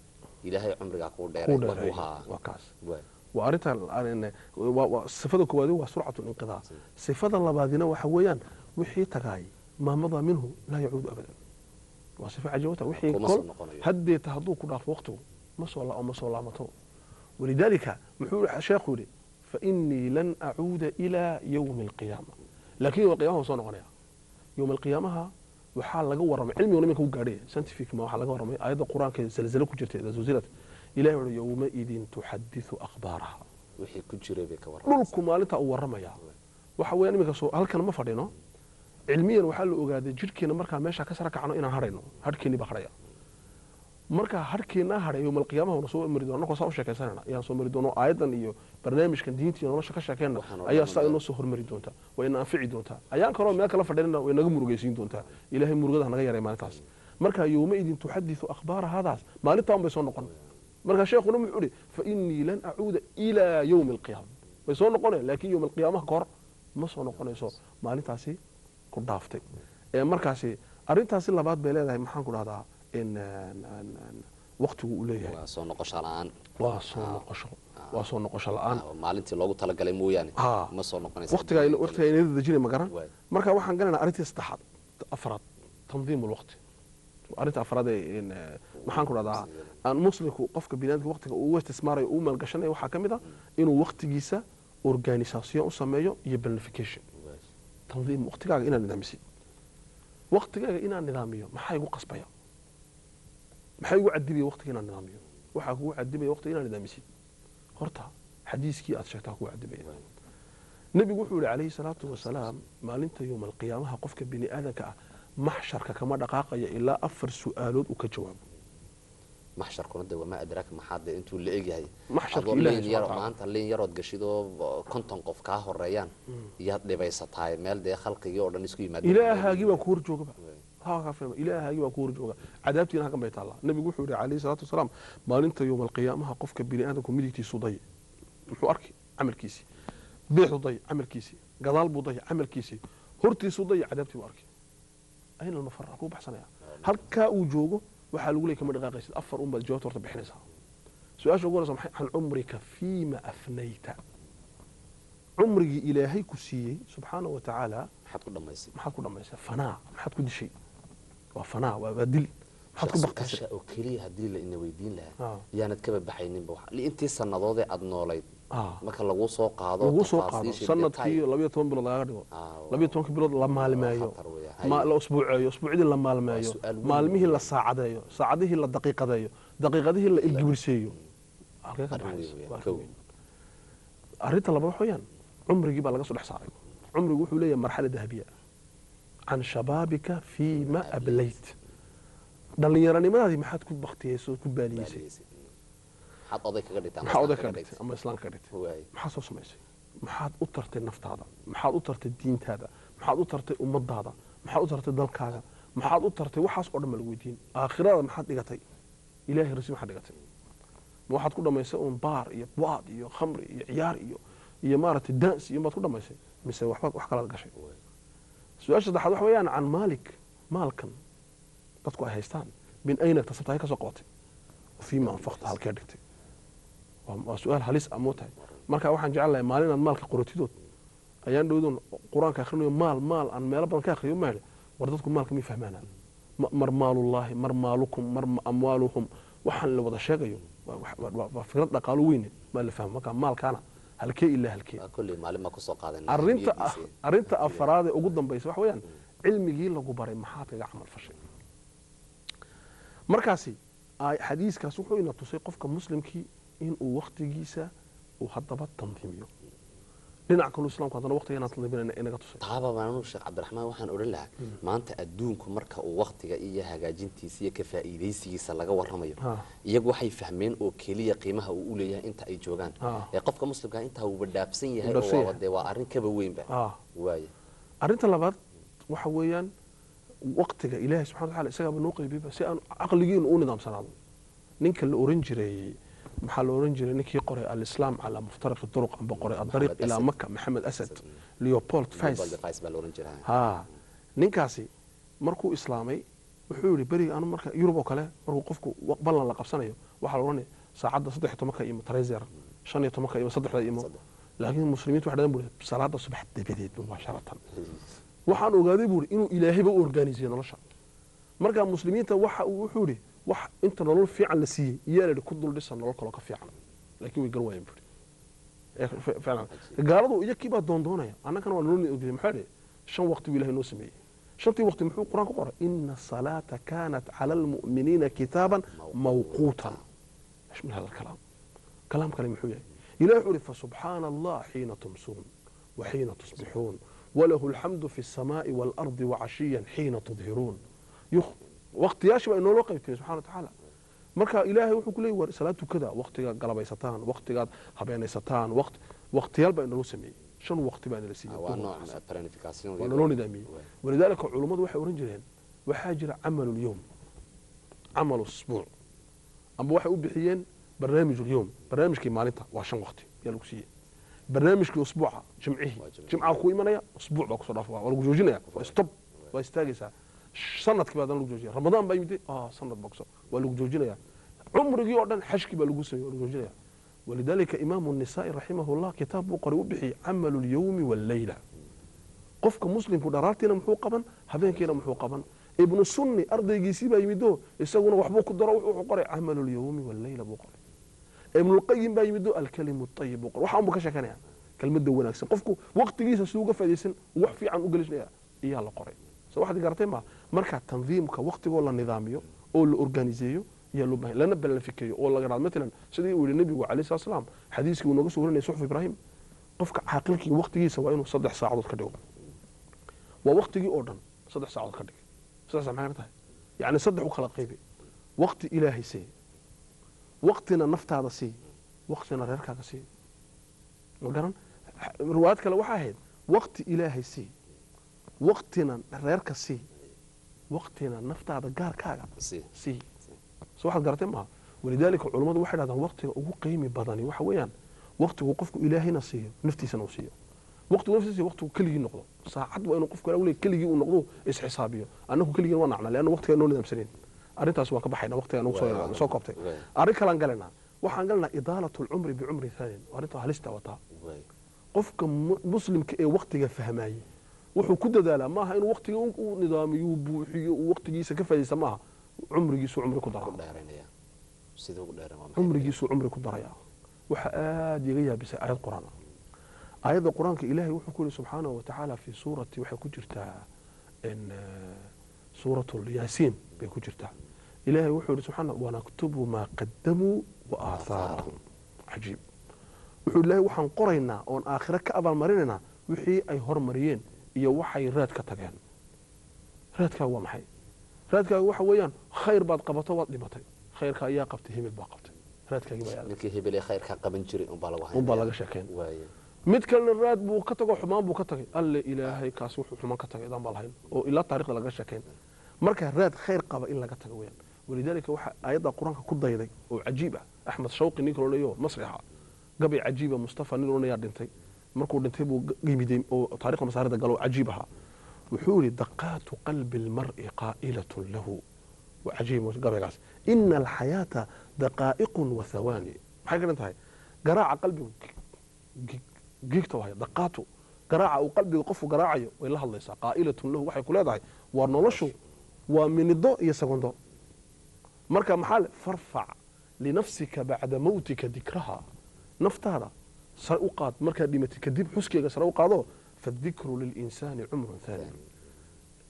ilaahay cumrigaa kuu kuu dheeray. Dheereeyo. Haa. Waa kaas. Waay. Waa arrinta sifada koowaadi waa surcatu linqidaa. Sifada labaadina waxa weeyaan wixii tagaay maa madaa minhu laa yacuudu abadan. Waa sifa cajiibata wixii kuma kol soo noqonayo. Haddeeta hadduu ku dhaafo waqtigu ma soo laamato. Walidaalika muxuu sheekhu yidhi fainii lan acuuda ilaa yowmi alqiyaama, laakiin yowm alqiyamaha waa soo noqonaya. Yowm alqiyaamaha waxaa laga warramay, cilmiguna iminka u gaadhay scientific ma, waxaa laga warramay aayadda Qur-aanka ee zalzalo ku jirta, idaa zulzilat. Ilahi wuxuu yowmaidin tuxadiثu akhbaaraha, wixii ku jiray bay ka warramaysaa. Dhulku maalintaa uu warramaya. Waxa weeyaan iminka soo halkan ma fadhino, cilmiyan waxaa la ogaaday jidhkeena markaan meesha ka sara kacno inaan hadhayno, hadhkeennii baa hadhaya. Marka hadhkeennaa hadhay yowma alqiyaamaha wana soo mari doono, annagoo saa u sheekaysanayna ayaan soo mari doono. Aayaddan iyo barnaamijkan diinta iyo nolosha ka sheekayna Waxaan oo ayaa dhan saa inoo soo hormari doonta, way ina anfici doontaa. Ayaan kaloo meel kala fadhinana way naga murugaysiin doontaa. Ilaahay murugada ha naga yaray maalintaas. Marka yowmaidin tuxadiثu akhbaara hadaas, maalintaan bay soo noqon. Marka sheekhuna muxuu ihi fainii lan acuuda ilaa yowmi alqiyaama, way soo noqonaya, laakiin yowm alqiyaamaha kahor ma soo noqonayso maalintaasi ku dhaaftay. Ee markaasi arrintaasi labaad bay leedahay, maxaan ku dhahdaa, in waqtigu uu leeyahay waa soo noqosho la-aan. Waa soo noqosho, waa soo noqosho la-aan. Maalintii loogu talagalay mooyaane Ha. ma soo noqonaysa. Waqtigaa waqtigaa inada dejinay ma garan. Waay. Marka waxaan garanaynaa arrintii saddexaad, afraad, tandiim alwaqti. Arrinta afraad ee in, maxaan ku dhahdaa, aan muslimku qofka biniaadamka waqtiga uu istismaarayo, uu maalgashanayo, waxaa ka mid ah inuu waqtigiisa organisation u sameeyo iyo planification. Waay. Tandiim waqtigaaga inaad nidaamisid. Waqtigaaga inaan nidaamiyo maxaa igu qasbaya? Maxaa igu cadibaya waqtiga inaan nidaamiyo? Waxaa kugu cadibaya waqtiga inaan nidaamisid horta xadiiskii aad sheegtaa kugu cadibaya. Nebigu wuxuu yihi calayhi salaatu wasalaam, maalinta yowma alqiyaamaha qofka bini aadanka ah maxsharka kama dhaqaaqaya ilaa 4 su'aalood uu ka jawaabo. Maxsharkuna de wamaa adraaka, maxaa de intuu la egyahay? Maxsharka Adoo Ilaahay liin yar subxaana wa maanta liin yarood gashidoo 50 qof kaa horeeyaan iyaad dhibaysatahay, meel dee khalqigii oo dhan isku yimaadeen. Ilaahaagii baa ku hor joogaba. Haa, kaa Ilaahaagii baa ku hor jooga, cadaabtiina halkan bay taallaa. Nebigu wuxuu yihi calayhi salaatu wasalaam, maalinta yowma alqiyaamaha qofka bini aadamku midigtiisu day muxuu arki? Camalkiisii. Bidixdu day camalkiisii, gadaal buu day camalkiisii, hortiisuu day cadaabtii buu arki. Ayna almafar? Kuu baxsanaya halkaa uu joogo waxaa lagu leeyay kama dhaqaaqaysid, 4 un baad jawaabta horta bixinaysaa. Su-aasha ugu horeysa maxay? Can cumrika fiima afnayta. Cumrigii Ilaahay ku siiyey subxaana wa tacaala maxaad ku dhamaysay? Maxaad ku dhamaysay? Fanaa maxaad ku dishay? Waa fanaa, waa dil. Maxaad ku baktisay? Su-aasha oo keliya haddii la ina weydiin lahaa Ah. yaanad kaba baxayninba intii sannadoodee aad noolayd Ah. marka laguu soo qaado Lagu soo qaado tafaasiisha sanadkii detail. 12 bilood lagaga dhigo, Ah, 12 bilood la maalmeeyo, khatar weeye. la usbuuceeyo, usbuucyadii la maalmeeyo, Waa su'aal weyn. maalmihii la saacadeeyo, saacadihii la daqiiqadeeyo, daqiiqadihii la ilgibirseeyo, halkee ka Arrin weyn baxaysa? weeyaan. Waa arrin Kow. weyn. Arrinta labaad waxa weeyaan cumrigii baa laga soo dhex saaray. Cumrigu wuxuu leeyahay marxala dahabiya. Can shabaabika fiima ablayt. Dhallinyaronimadaadii maxaad ku baktiyeysay oo ku baaliyeysay? Baaliyeysay. Maxaad oday kaga dhigtay ama Maxaa oday islaan kaga dhigtay ama islaam kaga dhigtay? Waay. Maxaad soo samaysay? Maxaad u tartay naftaada? Maxaad u tartay diintaada? Maxaad u tartay ummadaada? Maxaad u tartay dalkaaga? Maxaad u tartay? Waxaas oo dhan baa lagu weydiin. Aakhirada maxaad dhigatay? Ilaahay rasi maxaad dhigatay? Ma waxaad ku dhamaysay uun baar iyo baad iyo khamri iyo ciyaar iyo maaragtay dans iyo maad ku dhamaysay, mise waxba wax kalaad gashay? Su-aasha saddexaad waxa weeyaan can maalik. Maalkan dadku ay haystaan min ayna iktasabta? Halkee ka soo qabatay? Fiima anfaqta? Halkee dhigtay? Waa su-aal halis ah moo tahay. Marka waxaan jecel lahay maalin aad maalka qoratidood ayaan dhowdoon qur-aanka akhrinayo, maal aan meelo badan ka akhriyo, maale war dadku maalka may fahmaanaan. Mar maalullaahi, mar maalukum, mar amwaaluhum, waxaan la wada sheegayo waa fikrad dhaqaalo weyne maa la fahmo. Marka maalkaana halkee ilaa halkee? Waa kolley maalin baa kusoo qaadanaa Arrinta ahmiyadiisa. Arrinta afaraad ee ugu dambaysa waxa weeyaan cilmigii lagu baray maxaad kaga camal fashay? Markaasi xadiiskaas wuxuu ina tusay qofka muslimkii inuu waqtigiisa uu haddaba tandiimiyo. Dhinac kaluu islaamku haddana waqtiga inaan tandiiminayna inaga tusay. Taaba maanu Sheekh Cabdiraxmaan waxaan odhan lahaa, maanta adduunku marka uu waqtiga iyo hagaajintiisa iyo ka faa'iidaysigiisa laga warramayo, iyagu waxay fahmeen oo keliya qiimaha uu u leeyahay inta ay joogaan. Ee qofka muslimka intaa uuba dhaafsan yahay oo Dhaafsan waaba yahay. Dee waa arrin kaba weynba. Waaye. Arrinta labaad waxa weeyaan waqtiga Ilaahay subxana wataala isagaaba noo qaybiyeyba si aan caqligiinu u nidaamsanaado. Ninka la oran jiray, maxaa la oran jiray, ninkii qoray Alislaam calaa Muftariqi Turuq amba qoray Adariiq Maxamed ilaa Asad. Maka, Maxamed Asad, Leopold Leopold Fais. Fais baa la odhan jiraa. Ha, ninkaasi markuu islaamay wuxuu yihi beriga anu marka Yurub oo kale markuu qofku ballan la qabsanayo waxaa la odhanaya saacadda 13 iyo trezer, 15 iyo saddexda imo. Saddex. Laakiin muslimiintu waxay dhahan buri salaada subax dabadeed mubaasharatan. Waxaan ogaaday buuri inuu Ilaahayba u organisiyo nolosha. Marka muslimiinta waxa uu wuxuu yidhi wax inta nolol fiican la siiyey iyaa la yidhi ku dul dhisa nolol kaloo ka fiican, laakiin way gar waayeen buuri. Ficlan gaaladu iyakii baa doondoonaya, annagana waa noo ogeyay. Maxaa yidhi? 5 waqti buu Ilahay noo sameeyey. Shantii waqti muxuu qur-aan ku qoray? Ina salaata kaanat cala almu'miniina kitaaban mawquutan. ايش من هذا الكلام؟ كلام كلام محوي. إلهي يقول فسبحان الله حين تمسون وحين تصبحون وله الحمد في السماء والأرض وعشيا حين تظهرون. وقت ياشي إنه لو قيبتني سبحانه وتعالى. marka Ilaahay wuxuu ku leeyahay war salaad tukada waqtiga galabaysataan, waqtigaad habeenaysataan, waqtiyaal baa inaloo sameeyey. 5 waqti baa inala siiyey. Waa nooc planification. Waa naloo nidaamiyey. Walidaalika culummadu waxay oran jireen waxaa jira camalu lyowm, camalu usbuuc, amba waxay u bixiyeen barnaamij ulyowm. Barnaamijkii maalinta waa 5 waqti yaa lagu siiyey. Barnaamijkii usbuuca jimcihii. Waa jimcihii. Jimcaha ku imanaya, usbuuc baa kusoo dhaafa, waa lagu joojinaya, waa stop, waa istaagaysaa. Sanadkii baa haddana lagu joojinaya. Ramadaan baa yimid, sanad baa kusoo, waa lagu joojinaya. Cumrigii oo dhan xashkii baa lagu sameeyey, waa lagu joojinaya. Walidaalika imaamu nisaa'i raximahullah kitaab buu qoray u bixiyey camalu lyowmi walleyla. Qofka muslimku dharaartiina muxuu qaban, habeenkiina muxuu qaban? Ibnu Sunni ardaygiisii baa yimido, isaguna waxbuu ku daro, wuxuu qoray camalu lyowmi walleyla buu qoray. Ibnulqayim baa yimido, alkalimu ayib buu qoray. Waxaan buu ka sheekanaya kelmadda wanaagsan, qofku waqtigiisa siduu uga faaidaysan, wax fiican u gelisnaya iyaa la qoray. Soo waxaad garatay ma? Marka tandiimka waqtigoo la nidaamiyo oo la organiseeyo ayaa loo baahan, lana balanfikeeyo oo laga dhado. Matalan sidii uu yihi nabigu calayhi salatu wasalaam, xadiiskii uu nooga soo warinayay Suxuf Ibraahim, qofka caaqilkii waqtigiisa waa inuu 3 saacadood ka dhigo. Waa waqtigii oo dhan 3 saacadood ka dhig. 3 saac maxay tahay? Yacni 3 u kala qaybi. Waqti Ilaahay sii, waqtina naftaada sii, waqtina reerkaaga sii. Ma garan? Riwaayad kale waxaa ahayd waqti Ilaahay sii, waqtina reerka sii, waqtina naftaada gaarkaaga sii. Sii. Soo waxaad garatay maaha? Walidaalika culummadu waxay dhahdaan waqtiga ugu qiimi badani waxa weeyaan waqtigu qofku Ilaahayna siiyo, naftiisana uu siiyo. Waqtigu naftiisa siiyo, waqtigu keligii noqdo. Saacad waa inuu qofku leeyahay, keligii uu noqdo, isxisaabiyo. Annagu keligii waa nacna leanna waqtiga noo nidaamsanayn. Arrintaas waan ka baxayna, waqtiga nagu soo koobtay. Arrin kalaan galaynaa, waxaan galaynaa idaalatu alcumri bicumri thaanin. Arrinta halista wataa. Qofka muslimka ee waqtiga fahmayey wuxuu ku dadaalaa maaha inuu waqtiga u nidaamiyo, uu buuxiyo, uu waqtigiisa ka faa'iidaysta maaha, cumrigiisu cumri ku daraa. Ku dheeranaya. Siduu ugu dheeran waa maxay? Cumrigiisu cumri ku daraya. Waxa aad iga yaabisay aayad quraan ah. Aayadda qur-aanka Ilaahay wuxuu ku yidhi subxaanahu wa tacaala fi suurati, waxay ku jirtaa in suuratu Yaasiin bay ku jirtaa. Ilaahay wuxuu yidhi subxaana wanaktubu maa qadamuu wa aathaarahum. Cajiib. Wuxuu Ilaahay waxaan qoraynaa oon aakhiro ka abaalmarinaynaa wixii ay hormariyeen iyo waxay raad ka tageen. Raadkaagu waa maxay? Raadkaagu waxa weeyaan khayr baad qabato, waad dhimatay, khayrka ayaa qabtay, hebel baa qabtay, raadkaagii baa yaala. Ninkii hebel ee khayrka qaban jiray unbaa lagu unbaa laga sheekeyn. Waaye. Mid kalena raad buu ka tago, xumaan buu ka tagay. Alle Ilaahay kaasi wuxuu xumaan ka tagay idaan baa lahayn oo ilaa taariikhda laga sheekeyn. Marka raad khayr qaba in laga tago weeyaan. Walidaalika waxaa aayadda qur-aanka ku dayday oo cajiib ah Axmed Shawqi, ninka loodhayo masrixa gabay cajiiba Mustafa nin odhanayaa dhintay. Markuu dhintay buu yimiday oo taariikhda masaarida galo oo cajiib ahaa. Wuxuu yidhi daqaatu qalbi almar'i qaa'ilatun lahu. Waa cajiib gabaygaas. Ina alxayaata daqaa'iqun wa thawaani. Maxay ka dhan tahay? Garaaca qalbigu gig giigta wahay, daqaatu garaaca uu qalbiga qofku garaacayo way la hadlaysaa. Qaa'ilatun lahu, waxay ku leedahay waa noloshu waa minido iyo segondo. Marka maxaa le farfac linafsika bacda mawtika dikraha, naftaada sare u qaad markaad dhimatid kadib xuskeega sare u qaado. Fadikru lilinsaani cumrun thani.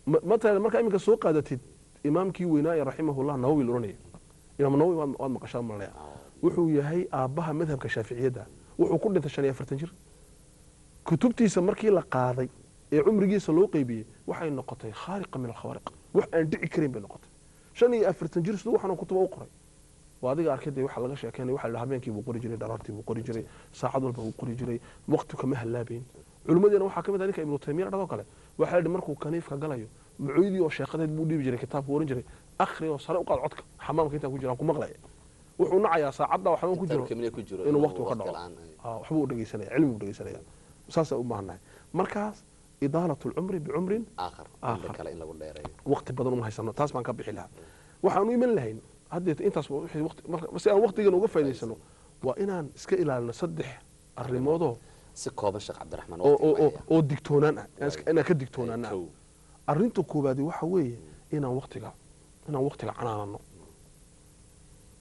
Matalan markaa iminka soo qaadatid imaamkii weynaa ee raximahullah Nawawi la oranayay, Imaam Nawawi, waad maqashaa malanaya, wuxuu yahay aabbaha madhabka shaaficiyadda. Wuxuu ku dhintay 45 jir. Kutubtiisa markii la qaaday ee cumrigiisa loo qeybiyey waxay noqotay khaariqa min alkhawaariq, wax aan dhici karin bay noqotay. 45 jir siduu waxaan kutuba u qoray waa adiga arkay. Dee waxa laga sheekeynaya waxa la dhahaa habeenkii buu qori jiray, dharaartii buu qori jiray, saacad walba buu qori jiray, waqti kama halaabayn. Culimmadeena waxaa ka mid ah ninka Ibnu Taymiya dhadoo kale. Waxaa la yidhi markuu kaniifka galayo mucuydii oo sheekhadeed buu dhiibi jiray kitaabku, oran jiray akhri oo sare u qaad codka, xamaamka intaan ku jiraan ku maqlaya. Wuxuu nacayaa saacadda oo xamaam ku jiro Kitaabka meel ku jiro inuu waqti ka dhaco. la'aan. Waxbuu dhegeysanaya, cilmi buu dhegeysanaya. Saasa u baahannahay. Markaas idaalatu lcumri bicumrin aakhar. Aakhar. Cumri kale in lagu dheereeyo. Waqti badan uma haysano, taas baan ka bixi lahaa. Waxaan u iman lahayn haddeeta intaas waa wixii waqti. Marka si aan waqtigan uga faa'iidaysano waa inaan iska ilaalino 3 arrimoodoo Si kooban, Sheekh Cabdiraxmaan, oo waqtiga oo oo waa oo digtoonaan ah, inaan ka digtoonaana. Kow. Arrinta koowaadi waxa weeye inaan waqtiga canaanano.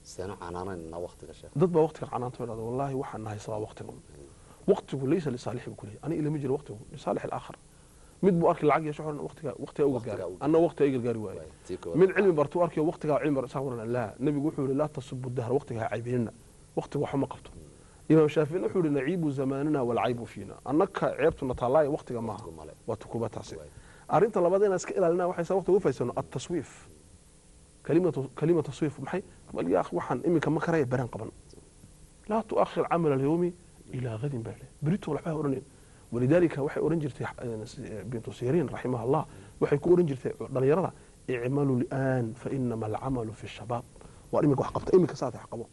Sideenu canaanayna waqtiga, Sheekh? Dad baa waqtiga canaanta dhahda wallaahi waxaan nahay sabaa waqtiga. Waqtigu laysa lisaalixi buu kuleeyahay, aniga ilama jiro waqtigu lisaalix alaakhar. Mid buu arkay lacag yeesho xoran, waqtiga uga Waqtiga gaaray uga anna waqtiga iga gaari waaye. Waay, tii koowaad. Mid cilmi bartuu arkayo waqtigaa cilmi bar saa waran laa. Nabigu wuxuu yihi laa tasubu dahra, waqtiga ha caybinina, waqtiga waxba ma qabto. Imaam Shaaficina wuxuu yihi naciibu zamaanina walcaybu fiina, annaka ceebtuna taalaaya waqtiga maaha. Waqtigu male. Waa tukuba taasi. Waay. Arrinta labaad inaan iska ilaalina waxay saa waqtiga uga faa'iidsano attaswiif. Kalimatu taswiif maxay? Bal yaa akhi, waxaan iminka ma karaya, baraan qaban. Laa tuakhir camal alyawmi ilaa gadin baa leh, berito waxba ha odhanin. Walidaalika waxay odhan jirtay Bintu Siriin raximaha Allah, waxay ku odhan jirtay dhalinyarada icmalu li'aan fa inama alcamalu fi shabaab. Waa iminka wax qabta, iminka saata wax qabo,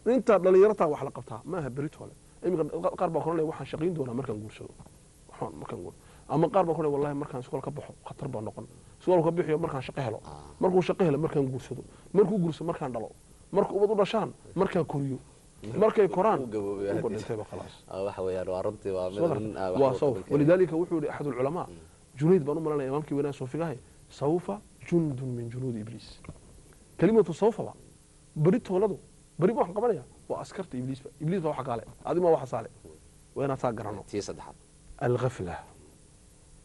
inta dhalinyartaa wax la qabtaa maaha berito hole. Iminka qaar baa koranaya waxaan shaqayn doonaa markaan guursado, waxaan markaan guur, ama qaar baa koranaya wallahi markaan iskool ka baxo khatar baa noqon, iskool ka bixiyo markaan shaqo helo, markuu shaqo helo markaan guursado, markuu guursado markaan dhalo, markuu ubad u dhashaan markaan koriyo, markay koraan Uu gaboobay. Uba dhintayba khalaas. Waxa weeyaan waa runtii waa mid Soo arrin, darta. Wax Waa lagu sawf qaban karin. Walidaalika wuxuu yihi axad alculamaa, Junayd baan u malanaya, imaamkii weynaa suufigahay, sawfa jundun min junuudi ibliis. Kalimatu sawfaba beri tooladu beri baan qabanaya waa askarta ibliisba. Ibliis baa waxa kaale adima waxa saale, waa inaad saa garanno. Tii saddexaad. Alghafla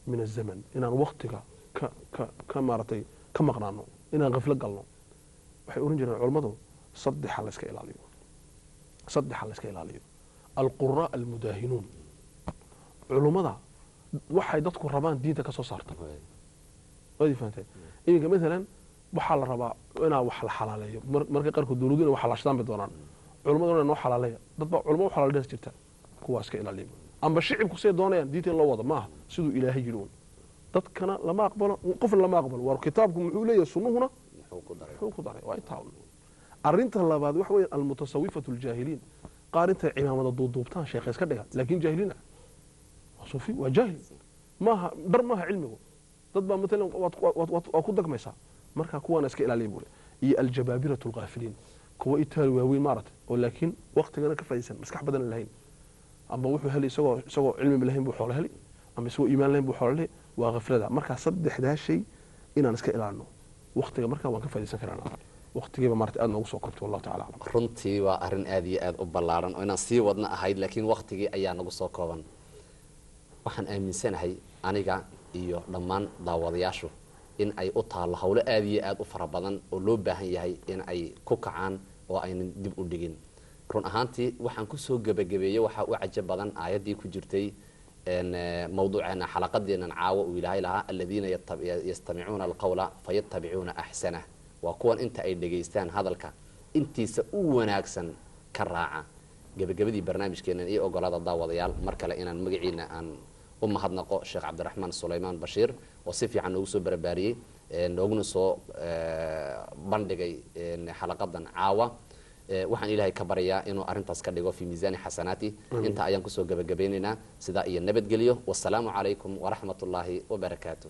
min azaman, inaan waqtiga ka ka ka maaragtay ka maqnaano, inaan qaflo galno. Waxay oran jireen culammadu saddexa la iska ilaaliyo, saddexa la iska ilaaliyo: alquraa almudaahinuun, culummada waxay dadku rabaan diinta ka soo saarta. Waad fahanteen? Iminka maalan waxaa la rabaa inaa wax la xalaaleeyo. Marka qaarkood dowladu inay wax xalaashadaan bay doonaan, culimmaduna noo xalaaleeya. Dad baa culimo u xalaaleys jirta, kuwaa iska ilaaliya. Amba shicibku say doonayaan diinta in loo wado maaha siduu Ilaahay yidhi uun. Dadkana lama aqbalo, qofna lama aqbalo. War kitaabku muxuu leeyahay? Sunnuhuna muxuu ku daray? Muxuu ku daray? Waa intaa un. Arrinta labaad waxa weeye almutasawifatu aljaahiliin, qaar intay cimaamada duuduubtaan sheekha iska dhiga, laakiin jaahiliin ah, waa suufi, waa jaahil, maaha dhar, maaha cilmigu. Dad baa matalan waad ku dagmaysaa. Marka kuwaana iska ilaaliya buule. Iyo aljabaabiratu alghaafiliin, kuwa itaal waaweyn maaragtay oo laakiin waqtigana ka faa'iidaysan, maskax badan lahayn, ama wuxuu heli isagoo cilmi lahayn buu xoolo heli, ama isagoo iimaan lahayn buu xoolo heli. Waa khaflada. Marka saddexdaa shay inaan iska ilaalino waqtiga, marka waan ka faa'iidaysan karanaa waqtigiiba maarata aad noogu soo kortay. Wallahu tacala aclam. Runtii waa arrin aada iyo aada u ballaaran oo inaan sii wadna ahayd, laakiin waqtigii ayaa nagu soo kooban. Waxaan aaminsanahay aniga iyo dhammaan daawadayaashu in ay u taallo howlo aada iyo aada u fara badan oo loo baahan yahay in ay ku kacaan oo aynan dib u dhigin. Run ahaantii waxaan kusoo gebagabeeyey, waxaa u cajab badan aayaddii ku jirtay mawduuceena xalaqadeenan caawa uu Ilaahay lahaa: aladiina yastamicuuna alqawla fayatabicuuna axsanah. Waa kuwan inta ay dhegaystaan hadalka intiisa u wanaagsan ka raaca. Gebagabadii barnaamijkeenan iyo ogolaada, daawadayaal, mar kale inaan magaciina aan u mahadnaqo Sheekh Cabdiraxmaan Sulaymaan Bashiir oo si fiican noogu soo barbaariyey, nooguna soo bandhigay xalaqadan caawa. Waxaan Ilaahay ka baryaa inuu arrintaas ka dhigo fi miisaani xasanaati. Inta ayaan kusoo gebagabeynaynaa. Sidaa iyo nabadgelyo. Wasalaamu calaykum waraxmat ullaahi wabarakaatu.